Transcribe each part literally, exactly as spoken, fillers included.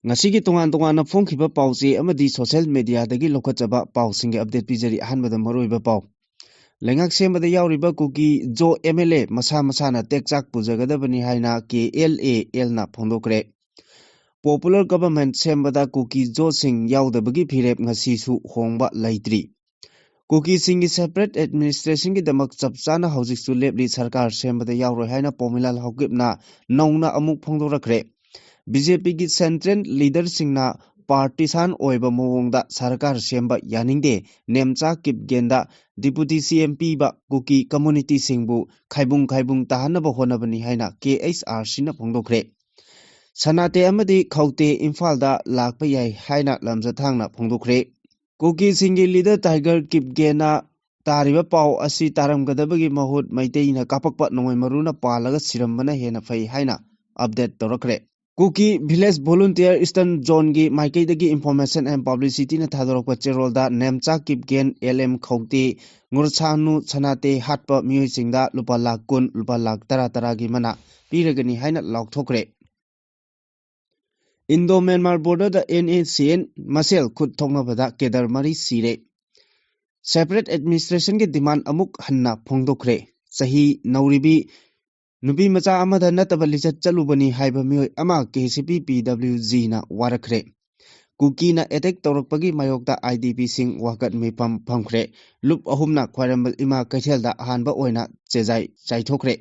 ꯉꯁꯤꯒꯤ ꯇꯣꯉꯥꯟ ꯇꯣꯉꯥꯟꯅ ꯐꯣꯡꯈꯤꯕ ꯄꯥꯎꯆꯦ ꯑꯃꯗꯤ social mediaꯗꯒꯤ ꯂꯧꯈꯠꯆꯕ ꯄꯥꯎꯁꯤꯡꯒꯤ update ꯄꯤꯖꯔꯤ꯫ ꯑꯍꯥꯟꯕꯗ ꯃꯔꯨꯑꯣꯏꯕ ꯄꯥꯎ꯫ ꯂꯩꯉꯥꯛ ꯁꯦꯝꯕꯗ ꯌꯥꯎꯔꯤꯕ ꯀꯨꯀꯤ ꯖꯣ MLA ꯃꯁꯥ ꯃꯁꯥꯅ ꯇꯦꯛꯆꯥꯛ ꯄꯨꯖꯒꯗꯕꯅꯤ ꯍꯥꯏꯅ KLALꯅ ꯐꯣꯡꯗꯣꯛꯈ꯭ꯔꯦ꯫ Popular government ꯁꯦꯝꯕꯗ ꯀꯨꯀꯤ ꯖꯣꯁꯤꯡ ꯌꯥꯎꯗꯕꯒꯤ ꯐꯤꯔꯦꯞ ꯉꯁꯤꯁꯨ ꯍꯣꯡꯕ ꯂꯩꯇ꯭ꯔꯤ꯫ ꯀꯨꯀꯤꯁꯤꯡꯒꯤ separate administrationꯒꯤꯗꯃꯛ ꯆꯞ ꯆꯥꯅ ꯍꯧꯖꯤꯛꯁꯨ ꯂꯦꯞꯂꯤ, ꯁꯔꯀꯥꯔ ꯁꯦꯝꯕꯗ ꯌꯥꯎꯔꯣꯏ ꯍꯥꯏꯅ ꯄꯣꯃꯤꯂꯥꯜ ꯍꯥꯎꯀꯤꯞꯅ ꯅꯧꯅ ꯑꯃꯨꯛ ꯐꯣꯡꯗꯣꯔꯛꯈ꯭ꯔꯦ꯫ BJPꯒꯤ central leaderꯁꯤꯡꯅ partisan ꯑꯣꯏꯕ ꯃꯑꯣꯡꯗ ꯁꯔꯀꯥꯔ ꯁꯦꯝꯕ ꯌꯥꯅꯤꯡꯗꯦ, ꯅꯦꯝꯆꯥ ꯀꯤꯞꯒꯦꯟꯗ deputy CM ꯄꯤꯕ ꯀꯨꯀꯤ communityꯁꯤꯡꯕꯨ ꯈꯥꯏꯕꯨꯡ ꯈꯥꯏꯕꯨꯡ ꯇꯥꯍꯟꯅꯕ ꯍꯣꯠꯅꯕꯅꯤ ꯍꯥꯏꯅ KHRCꯅ ꯐꯣꯡꯗꯣꯛꯈ꯭ꯔꯦ꯫ ꯁꯅꯥꯇꯦ ꯑꯃꯗꯤ ꯈꯧꯇꯦ ꯏꯝꯐꯥꯜꯗ ꯂꯥꯛꯄ ꯌꯥꯏ ꯍꯥꯏꯅ ꯂꯝꯖꯊꯥꯡꯅ ꯐꯣꯡꯗꯣꯛꯈ꯭ꯔꯦ꯫ ꯀꯨꯀꯤꯁꯤꯡꯒꯤ leader Tiger ꯀꯤꯞꯒꯦꯟꯅ ꯇꯥꯔꯤꯕ ꯄꯥꯎ ꯑꯁꯤ ꯇꯥꯔꯝꯒꯗꯕꯒꯤ ꯃꯍꯨꯠ ꯃꯩꯇꯩꯅ ꯀꯥꯞꯄꯛꯄ ꯅꯣꯡꯃꯩ ꯃꯔꯨꯅ ꯄꯥꯜꯂꯒ ꯁꯤꯔꯝꯕꯅ ꯍꯦꯟꯅ ꯐꯩ ꯍꯥꯏꯅ update ꯇꯧꯔꯛꯈ꯭ꯔꯦ꯫ ꯀꯨꯀꯤ Village Volunteer Eastern Zoneꯒꯤ ꯃꯥꯏꯀꯩꯗꯒꯤ Information and Publicityꯅ ꯊꯥꯗꯣꯔꯛꯄ ꯆꯦꯔꯣꯜꯗ Nemcha Kipgen, LM ꯈꯧꯇꯦ, ꯉꯨꯔꯁꯥꯅꯨ ꯁꯅꯥꯇꯦ ꯍꯥꯠꯄ ꯃꯤꯑꯣꯏꯁꯤꯡꯗ ꯂꯨꯄꯥ ꯂꯥꯈ ꯀꯨꯟ, ꯂꯨꯄꯥ ꯂꯥꯈ ꯇꯔꯥ ꯇꯔꯥꯒꯤ ꯃꯅꯥ ꯄꯤꯔꯒꯅꯤ ꯍꯥꯏꯅ ꯂꯥꯎꯊꯣꯛꯈ꯭ꯔꯦ꯫ Indo Myanmar borderꯗ NSCN ꯃꯁꯦꯜ ꯈꯨꯠ ꯊꯣꯛꯅꯕꯗ cadre ꯃꯔꯤ ꯁꯤꯔꯦ꯫ Separate administrationꯒꯤ demand ꯑꯃꯨꯛ ꯍꯟꯅ ꯐꯣꯡꯗꯣꯛꯈ꯭ꯔꯦ꯫ ꯆꯍꯤ ꯅꯧꯔꯤꯕꯤ ꯅꯨꯄꯤ ꯃꯆꯥ ꯑꯃꯗ ꯅꯠꯇꯕ ꯂꯤꯆꯠ ꯆꯠꯂꯨꯕꯅꯤ ꯍꯥꯏꯕ ꯃꯤꯑꯣꯏ ꯑꯃ KCP-PWGꯅ ꯋꯥꯔꯛꯈ꯭ꯔꯦ꯫ ꯀꯨꯀꯤꯅ attack ꯇꯧꯔꯛꯄꯒꯤ ꯃꯥꯌꯣꯛꯇ IDPꯁꯤꯡ ꯋꯥꯀꯠ ꯃꯤꯐꯝ ꯐꯝꯈ꯭ꯔꯦ꯫ ꯂꯨꯞ ꯑꯍꯨꯝꯅ ꯈ꯭ꯋꯥꯏꯔꯝꯕꯟ ꯏꯃꯥ ꯀꯩꯊꯦꯜꯗ ꯑꯍꯥꯟꯕ ꯑꯣꯏꯅ ꯆꯦꯖꯥꯏ ꯆꯥꯏꯊꯣꯛꯈ꯭ꯔꯦ꯫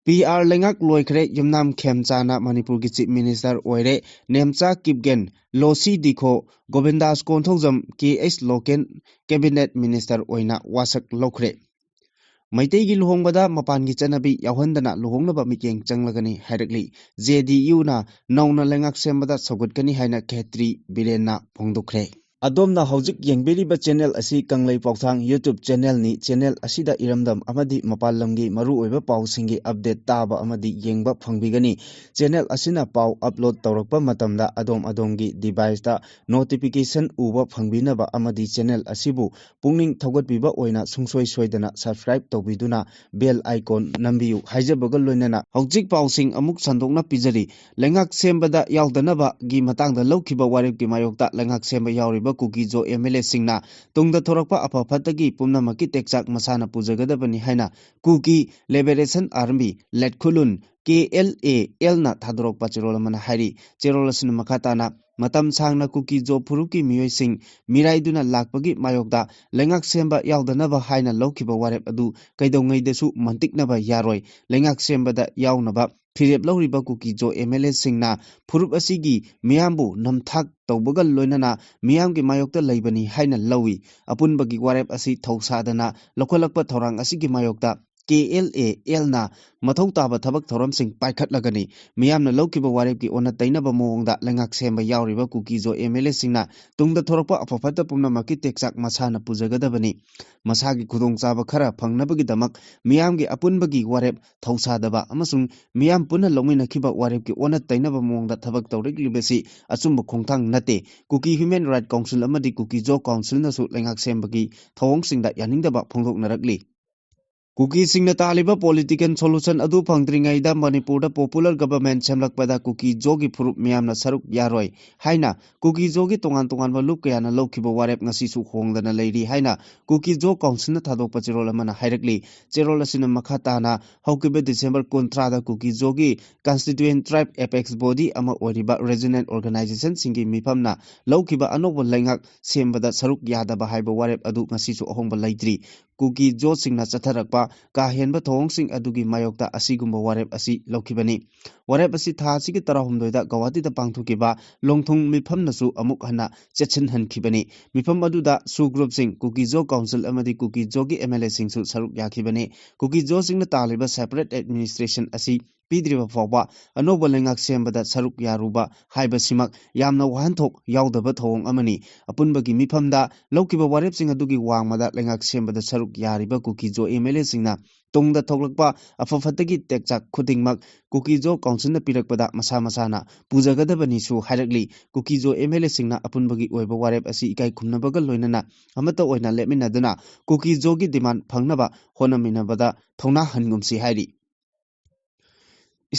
PR ꯂꯩꯉꯥꯛ ꯂꯣꯏꯈ꯭ꯔꯦ꯫ ꯌꯨꯝꯅꯥꯝ ꯈꯦꯝꯆꯥꯅ ꯃꯅꯤꯄꯨꯔꯒꯤ Chief Minister ꯑꯣꯏꯔꯦ꯫ Nemcha Kipgen, ꯂꯣꯁꯤ ꯗꯤꯈꯣ, ꯒꯣꯕꯤꯟꯗꯥꯁ Konthoujam, KH local cabinet minister ꯑꯣꯏꯅ ꯋꯥꯁꯛ ꯂꯧꯈ꯭ꯔꯦ꯫ ꯃꯩꯇꯩꯒꯤ ꯂꯨꯍꯣꯡꯕꯗ ꯃꯄꯥꯟꯒꯤ ꯆꯠꯅꯕꯤ ꯌꯥꯎꯍꯟꯗꯅ ꯂꯨꯍꯣꯡꯅꯕ ꯃꯤꯠꯌꯦꯡ ꯆꯪꯂꯒꯅꯤ ꯍꯥꯏꯔꯛꯂꯤ꯫ JDUꯅ ꯅꯧꯅ ꯂꯩꯉꯥꯛ ꯁꯦꯝꯕꯗ ꯁꯧꯒꯠꯀꯅꯤ ꯍꯥꯏꯅ ꯈꯦꯇ꯭ꯔꯤ ꯕꯤꯔꯦꯟꯅ ꯐꯣꯡꯗꯣꯛꯈ꯭ꯔꯦ꯫ ꯑꯗꯣꯝꯅ ꯍꯧꯖꯤꯛ ꯌꯦꯡꯕꯤꯔꯤꯕ ꯆꯦꯅꯦꯜ ꯑꯁꯤ ꯀꯪꯂꯩ ꯄꯥꯎꯊꯥꯡ YouTube ꯆꯦꯅꯦꯜꯅꯤ꯫ ꯆꯦꯅꯦꯜ ꯑꯁꯤꯗ ꯏꯔꯝꯗꯝ ꯑꯃꯗꯤ ꯃꯄꯥꯟ ꯂꯝꯒꯤ ꯃꯔꯨꯑꯣꯏꯕ ꯄꯥꯎꯁꯤꯡꯒꯤ ꯑꯞꯗꯦꯠ ꯇꯥꯕ ꯑꯃꯗꯤ ꯌꯦꯡꯕ ꯐꯪꯕꯤꯒꯅꯤ꯫ ꯆꯦꯅꯦꯜ ꯑꯁꯤꯅ ꯄꯥꯎ ꯑꯞꯂꯣꯗ ꯇꯧꯔꯛꯄ ꯃꯇꯝꯗ ꯑꯗꯣꯝ ꯑꯗꯣꯝꯒꯤ ꯗꯤꯚꯥꯏꯁꯇ ꯅꯣꯇꯤꯐꯤꯀꯦꯁꯟ ꯎꯕ ꯐꯪꯕꯤꯅꯕ ꯑꯃꯗꯤ ꯆꯦꯅꯦꯜ ꯑꯁꯤꯕꯨ ꯄꯨꯛꯅꯤꯡ ꯊꯧꯒꯠꯄꯤꯕ ꯑꯣꯏꯅ ꯁꯨꯡꯁꯣꯏ ꯁꯣꯏꯗꯅ ꯁꯕꯁꯀ꯭ꯔꯥꯏꯕ ꯇꯧꯕꯤꯗꯨꯅ ꯕꯦꯜ ꯑꯥꯏꯀꯣꯟ ꯅꯝꯕꯤꯌꯨ ꯍꯥꯏꯖꯕꯒ ꯂꯣꯏꯅꯅ ꯍꯧꯖꯤꯛ ꯄꯥꯎꯁꯤꯡ ꯑꯃꯨꯛ ꯁꯟꯗꯣꯛꯅ ꯄꯤꯖꯔꯤ꯫ ꯂꯩꯉꯥꯛ ꯁꯦꯝꯕꯗ ꯌꯥꯎꯗꯅꯕꯒꯤ ꯃꯇꯥꯡꯗ ꯂꯧꯈꯤꯕ ꯋꯥꯔꯦꯞꯀꯤ ꯃꯥꯌꯣꯛꯇ ꯂꯩꯉꯥꯛ ꯁꯦꯝꯕ ꯌꯥꯎꯔꯤꯕ ꯀꯨꯀꯤ ꯖꯣ ꯑꯦꯝ ꯑꯦꯜ ꯑꯦꯁꯤꯡꯅ ꯇꯨꯡꯗ ꯊꯣꯔꯛꯄ ꯑꯐ ꯐꯠꯇꯒꯤ ꯄꯨꯝꯅꯃꯛꯀꯤ ꯇꯦꯛꯆꯥꯛ ꯃꯁꯥꯅ ꯄꯨꯖꯒꯗꯕꯅꯤ ꯍꯥꯏꯅ ꯀꯨꯀꯤ ꯂꯤꯕꯔꯦꯁꯟ ꯑꯥꯔꯃꯤ, ꯂꯦꯠꯈꯨꯂꯨꯟ, ꯀꯦ ꯑꯦꯜ ꯑꯦ ꯑꯦꯜꯅ ꯊꯥꯗꯣꯔꯛꯄ ꯆꯦꯔꯣꯜ ꯑꯃꯅ ꯍꯥꯏꯔꯤ꯫ ꯆꯦꯔꯣꯜ ꯑꯁꯤꯅ ꯃꯈꯥ ꯇꯥꯅ ꯃꯇꯝ ꯁꯥꯡꯅ ꯀꯨꯀꯤ ꯖꯣ ꯐꯨꯔꯨꯞꯀꯤ ꯃꯤꯑꯣꯏꯁꯤꯡ ꯃꯤꯔꯥꯏꯗꯨꯅ ꯂꯥꯛꯄꯒꯤ ꯃꯥꯌꯣꯛꯇ ꯂꯩꯉꯥꯛ ꯁꯦꯝꯕ ꯌꯥꯎꯗꯅꯕ ꯍꯥꯏꯅ ꯂꯧꯈꯤꯕ ꯋꯥꯔꯦꯞ ꯑꯗꯨ ꯀꯩꯗꯧꯉꯩꯗꯁꯨ ꯃꯟꯇꯤꯛꯅꯕ ꯌꯥꯔꯣꯏ꯫ ꯂꯩꯉꯥꯛ ꯁꯦꯝꯕꯗ ꯌꯥꯎꯅꯕ ꯐꯤꯔꯦꯞ ꯂꯧꯔꯤꯕ ꯀꯨꯀꯤ ꯖꯣ ꯑꯦꯝ ꯑꯦꯜ ꯑꯦꯁꯤꯡꯅ ꯐꯨꯔꯨꯞ ꯑꯁꯤꯒꯤ ꯃꯤꯌꯥꯝꯕꯨ ꯅꯝꯊꯥꯛ ꯇꯧꯕꯒ ꯂꯣꯏꯅꯅ ꯃꯤꯌꯥꯝꯒꯤ ꯃꯥꯌꯣꯛꯇ ꯂꯩꯕꯅꯤ ꯍꯥꯏꯅ ꯂꯧꯏ꯫ ꯑꯄꯨꯟꯕꯒꯤ ꯋꯥꯔꯦꯞ ꯑꯁꯤ ꯊꯧꯁꯥꯗꯅ ꯂꯧꯈꯠꯂꯛꯄ ꯊꯧꯔꯥꯡ ꯑꯁꯤꯒꯤ ꯃꯥꯌꯣꯛꯇ ꯀꯦ ꯑꯦꯜ ꯑꯦ ꯑꯦꯜꯅ ꯃꯊꯧ ꯇꯥꯕ ꯊꯕꯛ ꯊꯧꯔꯝꯁꯤꯡ ꯄꯥꯏꯈꯠꯂꯒꯅꯤ꯫ ꯃꯤꯌꯥꯝꯅ ꯂꯧꯈꯤꯕ ꯋꯥꯔꯦꯞꯀꯤ ꯑꯣꯟꯅ ꯇꯩꯅꯕ ꯃꯑꯣꯡꯗ ꯂꯩꯉꯥꯛ ꯁꯦꯝꯕ ꯌꯥꯎꯔꯤꯕ ꯀꯨꯀꯤ ꯖꯣ ꯑꯦꯝ ꯑꯦꯜ ꯑꯦꯁꯤꯡꯅ ꯇꯨꯡꯗ ꯊꯣꯔꯛꯄ ꯑꯐ ꯐꯠꯇ ꯄꯨꯝꯅꯃꯛꯀꯤ ꯇꯦꯛꯆꯥꯛ ꯃꯁꯥꯅ ꯄꯨꯖꯒꯗꯕꯅꯤ꯫ ꯃꯁꯥꯒꯤ ꯈꯨꯗꯣꯡꯆꯥꯕ ꯈꯔ ꯐꯪꯅꯕꯒꯤꯗꯃꯛ ꯃꯤꯌꯥꯝꯒꯤ ꯑꯄꯨꯟꯕꯒꯤ ꯋꯥꯔꯦꯞ ꯊꯧꯁꯥꯗꯕ ꯑꯃꯁꯨꯡ ꯃꯤꯌꯥꯝ ꯄꯨꯟꯅ ꯂꯧꯃꯤꯟꯅꯈꯤꯕ ꯋꯥꯔꯦꯞꯀꯤ ꯑꯣꯟꯅ ꯇꯩꯅꯕ ꯃꯑꯣꯡꯗ ꯊꯕꯛ ꯇꯧꯔꯛꯂꯤꯕꯁꯤ ꯑꯆꯨꯝꯕ ꯈꯣꯡꯊꯥꯡ ꯅꯠꯇꯦ꯫ ꯀꯨꯀꯤ ꯍ꯭ꯌꯨꯃꯦꯟ ꯔꯥꯏꯠ ꯀꯥꯎꯟꯁꯤꯜ ꯑꯃꯗꯤ ꯀꯨꯀꯤ ꯖꯣ ꯀꯥꯎꯟꯁꯤꯜꯅꯁꯨ ꯂꯩꯉꯥꯛ ꯁꯦꯝꯕꯒꯤ ꯊꯧꯑꯣꯡꯁꯤꯡꯗ ꯌꯥꯅꯤꯡꯗꯕ ꯐꯣꯡꯗꯣꯛꯅꯔꯛꯂꯤ꯫ ꯀꯨꯀꯤꯁꯤꯡꯅ ꯇꯥꯜꯂꯤꯕ ꯄꯣꯂꯤꯇꯤꯀꯦꯜ ꯁꯣꯂꯨꯁꯟ ꯑꯗꯨ ꯐꯪꯗ꯭ꯔꯤꯉꯩꯗ ꯃꯅꯤꯄꯨꯔꯗ ꯄꯣꯄꯨꯂꯔ ꯒꯕꯔꯃꯦꯟ ꯁꯦꯝꯂꯛꯄꯗ ꯀꯨꯀꯤ ꯖꯣꯒꯤ ꯐꯨꯔꯨꯞ ꯃꯤꯌꯥꯝꯅ ꯁꯔꯨꯛ ꯌꯥꯔꯣꯏ ꯍꯥꯏꯅ ꯀꯨꯀꯤ ꯖꯣꯒꯤ ꯇꯣꯉꯥꯟ ꯇꯣꯉꯥꯟꯕ ꯂꯨꯞ ꯀꯌꯥꯅ ꯂꯧꯈꯤꯕ ꯋꯥꯔꯦꯞ ꯉꯁꯤꯁꯨ ꯍꯣꯡꯗꯅ ꯂꯩꯔꯤ ꯍꯥꯏꯅ ꯀꯨꯀꯤ ꯖꯣ ꯀꯥꯎꯟꯁꯤꯜꯅ ꯊꯥꯗꯣꯛꯄ ꯆꯦꯔꯣꯜ ꯑꯃꯅ ꯍꯥꯏꯔꯛꯂꯤ꯫ ꯆꯦꯔꯣꯜ ꯑꯁꯤꯅ ꯃꯈꯥ ꯇꯥꯅ ꯍꯧꯈꯤꯕ ꯗꯤꯁꯦꯝꯕꯔ ꯀꯨꯟꯊ꯭ꯔꯥꯗ ꯀꯨꯀꯤ ꯖꯣꯒꯤ ꯀꯟꯁꯇꯤꯇ꯭ꯌꯨꯌꯦꯟ ꯇ꯭ꯔꯥꯏꯕ ꯑꯦꯄꯦꯛꯁ ꯕꯣꯗꯤ ꯑꯃ ꯑꯣꯏꯔꯤꯕ ꯔꯤꯖꯅꯦꯜ ꯑꯣꯔꯒꯅꯥꯏꯖꯦꯁꯟꯁꯤꯡꯒꯤ ꯃꯤꯐꯝꯅ ꯂꯧꯈꯤꯕ ꯑꯅꯧꯕ ꯂꯩꯉꯥꯛ ꯁꯦꯝꯕꯗ ꯁꯔꯨꯛ ꯌꯥꯗꯕ ꯍꯥꯏꯕ ꯋꯥꯔꯦꯞ ꯑꯗꯨ ꯉꯁꯤꯁꯨ ꯑꯍꯣꯡꯕ ꯂꯩꯇ꯭ꯔꯤ꯫ ꯀꯨꯀꯤ ꯖꯣꯁꯤꯡꯅ ꯆꯠꯊꯔꯛꯄ ꯀꯥ ꯍꯦꯟꯕ ꯊꯧꯑꯣꯡꯁꯤꯡ ꯑꯗꯨꯒꯤ ꯃꯥꯌꯣꯛꯇ ꯑꯁꯤꯒꯨꯝꯕ ꯋꯥꯔꯦꯞ ꯑꯁꯤ ꯂꯧꯈꯤꯕꯅꯤ꯫ ꯋꯥꯔꯦꯞ ꯑꯁꯤ ꯊꯥ ꯑꯁꯤꯒꯤ ꯇꯔꯥꯍꯨꯝꯗꯣꯏꯗ ꯒꯧꯍꯥꯇꯤꯗ ꯄꯥꯡꯊꯣꯛꯈꯤꯕ ꯂꯣꯡꯊꯨꯡ ꯃꯤꯐꯝꯅꯁꯨ ꯑꯃꯨꯛ ꯍꯟꯅ ꯆꯦꯠꯁꯤꯟꯍꯟꯈꯤꯕꯅꯤ꯫ ꯃꯤꯐꯝ ꯑꯗꯨꯗ ꯁꯨ ꯒ꯭ꯔꯨꯞꯁꯤꯡ, ꯀꯨꯀꯤ ꯖꯣ ꯀꯥꯎꯟꯁꯤꯜ ꯑꯃꯗꯤ ꯀꯨꯀꯤ ꯖꯣꯒꯤ ꯑꯦꯝ ꯑꯦꯜ ꯑꯦꯁꯤꯡꯁꯨ ꯁꯔꯨꯛ ꯌꯥꯈꯤꯕꯅꯤ꯫ ꯀꯨꯀꯤ ꯖꯣꯁꯤꯡꯅ ꯇꯥꯜꯂꯤꯕ ꯁꯦꯄꯔꯦꯠ ꯑꯦꯗꯃꯤꯅꯤꯁꯇ꯭ꯔꯦꯁꯟ ꯑꯁꯤ ꯄꯤꯗ꯭ꯔꯤꯕ ꯐꯥꯎꯕ ꯑꯅꯧꯕ ꯂꯩꯉꯥꯛ ꯁꯦꯝꯕꯗ ꯁꯔꯨꯛ ꯌꯥꯔꯨꯕ ꯍꯥꯏꯕꯁꯤꯃꯛ ꯌꯥꯝꯅ ꯋꯥꯍꯟꯊꯣꯛ ꯌꯥꯎꯗꯕ ꯊꯧꯑꯣꯡ ꯑꯃꯅꯤ꯫ ꯑꯄꯨꯟꯕꯒꯤ ꯃꯤꯐꯝꯗ ꯂꯧꯈꯤꯕ ꯋꯥꯔꯦꯞꯁꯤꯡ ꯑꯗꯨꯒꯤ ꯋꯥꯡꯃꯗ ꯂꯩꯉꯥꯛ ꯁꯦꯝꯕꯗ ꯁꯔꯨꯛ ꯌꯥꯔꯤꯕ ꯀꯨꯀꯤ ꯖꯣ ꯑꯦꯝ ꯑꯦꯜ ꯑꯦꯁꯤꯡꯅ ꯇꯨꯡꯗ ꯊꯣꯛꯂꯛꯄ ꯑꯐ ꯐꯠꯇꯒꯤ ꯇꯦꯛꯆꯥꯛ ꯈꯨꯗꯤꯡꯃꯛ ꯀꯨꯀꯤ ꯖꯣ ꯀꯥꯎꯟꯁꯤꯜꯅ ꯄꯤꯔꯛꯄꯗ ꯃꯁꯥ ꯃꯁꯥꯅ ꯄꯨꯖꯒꯗꯕꯅꯤꯁꯨ ꯍꯥꯏꯔꯛꯂꯤ꯫ ꯀꯨꯀꯤ ꯖꯣ ꯑꯦꯝ ꯑꯦꯜ ꯑꯦꯁꯤꯡꯅ ꯑꯄꯨꯟꯕꯒꯤ ꯑꯣꯏꯕ ꯋꯥꯔꯦꯞ ꯑꯁꯤ ꯏꯀꯥꯏ ꯈꯨꯝꯅꯕꯒ ꯂꯣꯏꯅꯅ ꯑꯃꯠꯇ ꯑꯣꯏꯅ ꯂꯦꯞꯃꯤꯟꯅꯗꯨꯅ ꯀꯨꯀꯤ ꯖꯣꯒꯤ ꯗꯤꯃꯥꯟ ꯐꯪꯅꯕ ꯍꯣꯠꯅꯃꯤꯟꯅꯕꯗ ꯊꯧꯅꯥ ꯍꯟꯒꯨꯝꯁꯤ ꯍꯥꯏꯔꯤ꯫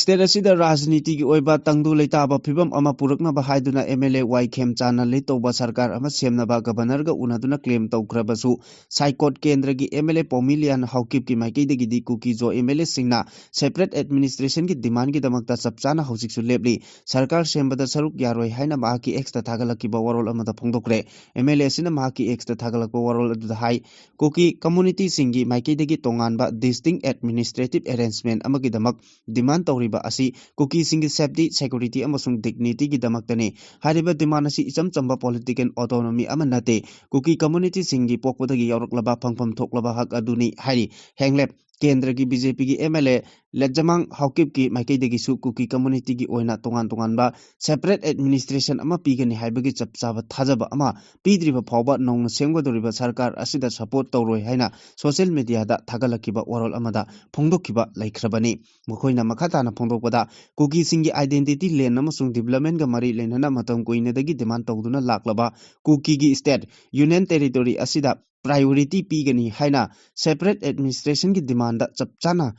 ꯁ꯭ꯇꯦꯠ ꯑꯁꯤꯗ ꯔꯥꯖꯅꯤꯇꯤꯒꯤ ꯑꯣꯏꯕ ꯇꯪꯗꯨ ꯂꯩꯇꯥꯕ ꯐꯤꯕꯝ ꯑꯃ ꯄꯨꯔꯛꯅꯕ ꯍꯥꯏꯗꯨꯅ ꯑꯦꯝ ꯑꯦꯜ ꯑꯦ ꯋꯥꯏ ꯈꯦꯝꯆꯥꯟꯅ ꯂꯤꯗ ꯇꯧꯕ ꯁꯔꯀꯥꯔ ꯑꯃ ꯁꯦꯝꯅꯕ ꯒꯕꯔꯅꯔꯒ ꯎꯅꯗꯨꯅ ꯀ꯭ꯂꯦꯝ ꯇꯧꯈ꯭ꯔꯕꯁꯨ, ꯁꯥꯏꯀꯣꯠ ꯀꯦꯟꯗ꯭ꯔꯒꯤ ꯑꯦꯝ ꯑꯦꯜ ꯑꯦ ꯄꯥꯎꯃꯤꯂꯤꯌꯥꯟ ꯍꯥꯎꯀꯤꯞꯀꯤ ꯃꯥꯏꯀꯩꯗꯒꯤꯗꯤ ꯀꯨꯀꯤ ꯖꯣ ꯑꯦꯝ ꯑꯦꯜ ꯑꯦꯁꯤꯡꯅ ꯁꯦꯄꯔꯦꯠ ꯑꯦꯗꯃꯤꯅꯤꯁꯇ꯭ꯔꯦꯁꯟꯒꯤ ꯗꯤꯃꯥꯟꯒꯤꯗꯃꯛꯇ ꯆꯞ ꯆꯥꯅ ꯍꯧꯖꯤꯛꯁꯨ ꯂꯦꯞꯂꯤ꯫ ꯁꯔꯀꯥꯔ ꯁꯦꯝꯕꯗ ꯁꯔꯨꯛ ꯌꯥꯔꯣꯏ ꯍꯥꯏꯅ ꯃꯍꯥꯛꯀꯤ ꯑꯦꯛꯁꯇ ꯊꯥꯒꯠꯂꯛꯈꯤꯕ ꯋꯥꯔꯣꯜ ꯑꯃꯗ ꯐꯣꯡꯗꯣꯛꯈ꯭ꯔꯦ꯫ ꯑꯦꯝ ꯑꯦꯜ ꯑꯦ ꯑꯁꯤꯅ ꯃꯍꯥꯛꯀꯤ ꯑꯦꯛꯁꯇ ꯊꯥꯒꯠꯂꯛꯄ ꯋꯥꯔꯣꯜ ꯑꯗꯨꯗ ꯍꯥꯏ, ꯀꯨꯀꯤ ꯀꯝꯃꯨꯅꯤꯇꯤꯁꯤꯡꯒꯤ ꯃꯥꯏꯀꯩꯗꯒꯤ ꯇꯣꯉꯥꯟꯕ ꯗꯤꯁꯇꯤꯡ ꯑꯦꯗꯃꯤꯅꯤꯁꯇ꯭ꯔꯦꯇꯤꯚ ꯑꯦꯔꯦꯟꯖꯃꯦꯟ ꯑꯃꯒꯤꯗꯃꯛ ꯗꯤꯃꯥꯟ ꯇꯧꯔꯤꯕ ꯑꯁꯤ ꯀꯨꯀꯤꯁꯤꯡꯒꯤ ꯁꯦꯐꯇꯤ, ꯁꯦꯀ꯭ꯌꯨꯔꯤꯇꯤ ꯑꯃꯁꯨꯡ ꯗꯤꯒꯅꯤꯇꯤꯒꯤꯗꯃꯛꯇꯅꯤ꯫ ꯍꯥꯏꯔꯤꯕ ꯗꯤꯃꯥꯟ ꯑꯁꯤ ꯏꯆꯝ ꯆꯝꯕ ꯄꯣꯂꯤꯇꯤꯀꯦꯜ ꯑꯣꯇꯣꯅꯣꯃꯤ ꯑꯃ ꯅꯠꯇꯦ꯫ ꯀꯨꯀꯤ ꯀꯝꯃꯨꯅꯤꯇꯤꯁꯤꯡꯒꯤ ꯄꯣꯛꯄꯗꯒꯤ ꯌꯥꯎꯔꯛꯂꯕ ꯐꯪꯐꯝ ꯊꯣꯛꯂꯕ ꯍꯛ ꯑꯗꯨꯅꯤ ꯍꯥꯏꯔꯤ꯫ ꯍꯦꯡꯂꯦꯞ ꯀꯦꯟꯗ꯭ꯔꯒꯤ ꯕꯤ ꯖꯦ ꯄꯤꯒꯤ ꯑꯦꯝ ꯑꯦꯜ ꯑꯦ ꯂꯦꯠꯖꯃꯥꯡ ꯍꯥꯎꯀꯤꯞꯀꯤ ꯃꯥꯏꯀꯩꯗꯒꯤꯁꯨ ꯀꯨꯀꯤ ꯀꯝꯃꯨꯅꯤꯇꯤꯒꯤ ꯑꯣꯏꯅ ꯇꯣꯉꯥꯟ ꯇꯣꯉꯥꯟꯕ ꯁꯦꯄꯔꯦꯠ ꯑꯦꯗꯃꯤꯅꯤꯁꯇ꯭ꯔꯦꯁꯟ ꯑꯃ ꯄꯤꯒꯅꯤ ꯍꯥꯏꯕꯒꯤ ꯆꯞ ꯆꯥꯕ ꯊꯥꯖꯕ ꯑꯃ ꯄꯤꯗ꯭ꯔꯤꯕ ꯐꯥꯎꯕ ꯅꯧꯅ ꯁꯦꯝꯒꯗꯧꯔꯤꯕ ꯁꯔꯀꯥꯔ ꯑꯁꯤꯗ ꯁꯄꯣꯔꯠ ꯇꯧꯔꯣꯏ ꯍꯥꯏꯅ ꯁꯣꯁꯤꯌꯦꯜ ꯃꯤꯗꯤꯌꯥꯗ ꯊꯥꯒꯠꯂꯛꯈꯤꯕ ꯋꯥꯔꯣꯜ ꯑꯃꯗ ꯐꯣꯡꯗꯣꯛꯈꯤꯕ ꯂꯩꯈ꯭ꯔꯕꯅꯤ꯫ ꯃꯈꯣꯏꯅ ꯃꯈꯥ ꯇꯥꯅ ꯐꯣꯡꯗꯣꯛꯄꯗ, ꯀꯨꯀꯤꯁꯤꯡꯒꯤ ꯑꯥꯏꯗꯦꯟꯇꯤꯇꯤ, ꯂꯦꯟ ꯑꯃꯁꯨꯡ ꯗꯤꯕꯂꯞꯃꯦꯟꯒ ꯃꯔꯤ ꯂꯩꯅꯅ ꯃꯇꯝ ꯀꯨꯏꯅꯗꯒꯤ ꯗꯤꯃꯥꯟ ꯇꯧꯗꯨꯅ ꯂꯥꯛꯂꯕ ꯀꯨꯀꯤꯒꯤ ꯁ꯭ꯇꯦꯠ ꯌꯨꯅꯤꯌꯟ ꯇꯦꯔꯤꯇꯣꯔꯤ ꯑꯁꯤꯗ ꯄ꯭ꯔꯥꯏꯌꯣꯔꯤꯇꯤ ꯄꯤꯒꯅꯤ ꯍꯥꯏꯅ ꯁꯦꯄꯔꯦꯠ ꯑꯦꯗꯃꯤꯅꯤꯁꯇ꯭ꯔꯦꯁꯟꯒꯤ ꯗꯤꯃꯥꯟꯗ ꯆꯞ ꯆꯥꯅ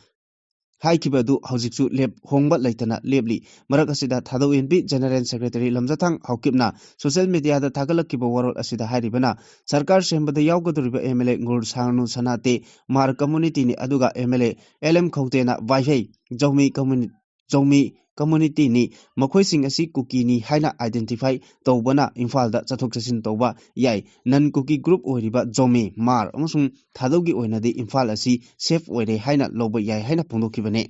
ꯍꯥꯏꯈꯤꯕ ꯑꯗꯨ ꯍꯧꯖꯤꯛꯁꯨ ꯂꯦꯞ-, ꯍꯣꯡꯕ ꯂꯩꯇꯅ ꯂꯦꯞꯂꯤ꯫ ꯃꯔꯛ ꯑꯁꯤꯗ ꯊꯥꯗꯧ ꯑꯦꯟꯕꯤ ꯖꯦꯅꯔꯦꯜ ꯁꯦꯀ꯭ꯔꯦꯇꯔꯤ ꯂꯝꯖꯊꯥꯡ ꯍꯥꯎꯀꯤꯞꯅ ꯁꯣꯁꯤꯌꯦꯜ ꯃꯤꯗꯤꯌꯥꯗ ꯊꯥꯒꯠꯂꯛꯈꯤꯕ ꯋꯥꯔꯣꯜ ꯑꯁꯤꯗ ꯍꯥꯏꯔꯤꯕꯅ, ꯁꯔꯀꯥꯔ ꯁꯦꯝꯕꯗ ꯌꯥꯎꯒꯗꯧꯔꯤꯕ ꯑꯦꯝ ꯑꯦꯜ ꯑꯦ ꯉꯨꯔ ꯁꯥꯡꯅꯨ ꯁꯅꯥꯇꯦ ꯃꯥꯔ ꯀꯝꯃꯨꯅꯤꯇꯤꯅꯤ, ꯑꯗꯨꯒ M L A L M Khaute Vaiphei Zomi ꯀꯝꯃꯨꯅꯤ-, ꯖꯧꯃꯤ ꯀꯝꯃꯨꯅꯤꯇꯤꯅꯤ꯫ ꯃꯈꯣꯏꯁꯤꯡ ꯑꯁꯤ ꯀꯨꯀꯤꯅꯤ ꯍꯥꯏꯅ ꯑꯥꯏꯗꯦꯟꯇꯤꯐꯥꯏ ꯇꯧꯕꯅ ꯏꯝꯐꯥꯜꯗ ꯆꯠꯊꯣꯛ ꯆꯠꯁꯤꯟ ꯇꯧꯕ ꯌꯥꯏ꯫ ꯅꯟ ꯀꯨꯀꯤ ꯒ꯭ꯔꯨꯞ ꯑꯣꯏꯔꯤꯕ ꯖꯣꯃꯤ, ꯃꯥꯔ ꯑꯃꯁꯨꯡ ꯊꯥꯗꯧꯒꯤ ꯑꯣꯏꯅꯗꯤ ꯏꯝꯐꯥꯜ ꯑꯁꯤ ꯁꯦꯐ ꯑꯣꯏꯔꯦ ꯍꯥꯏꯅ ꯂꯧꯕ ꯌꯥꯏ ꯍꯥꯏꯅ ꯐꯣꯡꯗꯣꯛꯈꯤꯕꯅꯤ꯫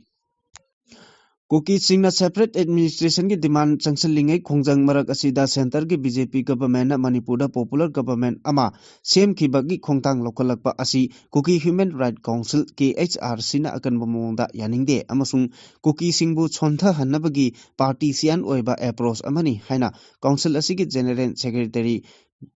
ꯀꯨꯀꯤꯁꯤꯡꯅ separate administrationꯒꯤ demand ꯆꯪꯁꯤꯜꯂꯤꯉꯩ ꯈꯣꯡꯖꯪ ꯃꯔꯛ ꯑꯁꯤꯗ centreꯒꯤ BJP governmentꯅ ꯃꯅꯤꯄꯨꯔꯗ popular government ꯑꯃ ꯁꯦꯝꯈꯤꯕꯒꯤ ꯈꯣꯡꯊꯥꯡ ꯂꯧꯈꯠꯂꯛꯄ ꯑꯁꯤ Kuki Human Rights Council, KHRCꯅ ꯑꯀꯟꯕ ꯃꯑꯣꯡꯗ ꯌꯥꯅꯤꯡꯗꯦ ꯑꯃꯁꯨꯡ ꯀꯨꯀꯤꯁꯤꯡꯕꯨ ꯁꯣꯟꯊꯍꯟꯅꯕꯒꯤ partisan ꯑꯣꯏꯕ approach ꯑꯃꯅꯤ ꯍꯥꯏꯅ council ꯑꯁꯤꯒꯤ general secretary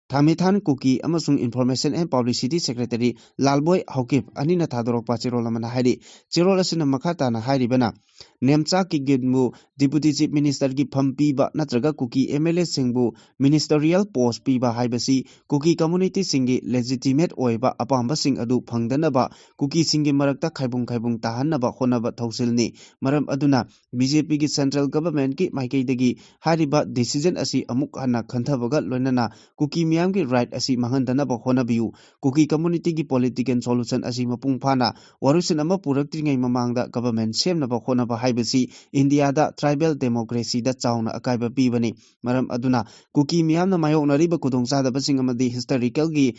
ꯊꯥꯃꯤꯊꯥꯟ ꯀꯨꯀꯤ ꯑꯃꯁꯨꯡ Information and Publicity Secretary ꯂꯥꯜꯕꯣꯏ ꯍꯧꯀꯤꯞ ꯑꯅꯤꯅ ꯊꯥꯗꯣꯔꯛꯄ ꯆꯦꯔꯣꯜ ꯑꯃꯅ ꯍꯥꯏꯔꯤ꯫ ꯆꯦꯔꯣꯜ ꯑꯁꯤꯅ ꯃꯈꯥ ꯇꯥꯅ ꯍꯥꯏꯔꯤꯕꯅ, ꯅꯦꯝꯆꯥ ꯀꯤꯒꯤꯟꯕꯨ Deputy Chief Ministerꯒꯤ ꯐꯝ ꯄꯤꯕ ꯅꯠꯇ꯭ꯔꯒ ꯀꯨꯀꯤ MLAꯁꯤꯡꯕꯨ ministerial post ꯄꯤꯕ ꯍꯥꯏꯕꯁꯤ ꯀꯨꯀꯤ communityꯁꯤꯡꯒꯤ legitimate ꯑꯣꯏꯕ ꯑꯄꯥꯝꯕꯁꯤꯡ ꯑꯗꯨ ꯐꯪꯗꯅꯕ ꯀꯨꯀꯤꯁꯤꯡꯒꯤ ꯃꯔꯛꯇ ꯈꯥꯏꯕꯨꯡ ꯈꯥꯏꯕꯨꯡ ꯇꯥꯍꯟꯅꯕ ꯍꯣꯠꯅꯕ ꯊꯧꯁꯤꯜꯅꯤ꯫ ꯃꯔꯝ ꯑꯗꯨꯅ BJPꯒꯤ central governmentꯀꯤ ꯃꯥꯏꯀꯩꯗꯒꯤ ꯍꯥꯏꯔꯤꯕ decision ꯑꯁꯤ ꯑꯃꯨꯛ ꯍꯟꯅ ꯈꯟꯊꯕꯒ ꯂꯣꯏꯅꯅ ꯀꯨꯀꯤ ꯃꯤꯌꯥꯝꯒꯤ right ꯑꯁꯤ ꯃꯥꯡꯍꯟꯗꯅꯕ ꯍꯣꯠꯅꯕꯤꯌꯨ꯫ ꯀꯨꯀꯤ communityꯒꯤ political solution ꯑꯁꯤ ꯃꯄꯨꯡ ꯐꯥꯅ ꯋꯥꯔꯣꯏꯁꯤꯟ ꯑꯃ ꯄꯨꯔꯛꯇ꯭ꯔꯤꯉꯩ ꯃꯃꯥꯡꯗ government ꯁꯦꯝꯅꯕ ꯍꯣꯠꯅꯕ ꯍꯥꯏꯕꯁꯤ ꯏꯟꯗꯤꯌꯥꯗ tribal democracyꯗ ꯆꯥꯎꯅ ꯑꯀꯥꯏꯕ ꯄꯤꯕꯅꯤ꯫ ꯃꯔꯝ ꯑꯗꯨꯅ ꯀꯨꯀꯤ ꯃꯤꯌꯥꯝꯅ ꯃꯥꯌꯣꯛꯅꯔꯤꯕ ꯈꯨꯗꯣꯡꯆꯥꯗꯕꯁꯤꯡ ꯑꯃꯗꯤ historicalꯒꯤ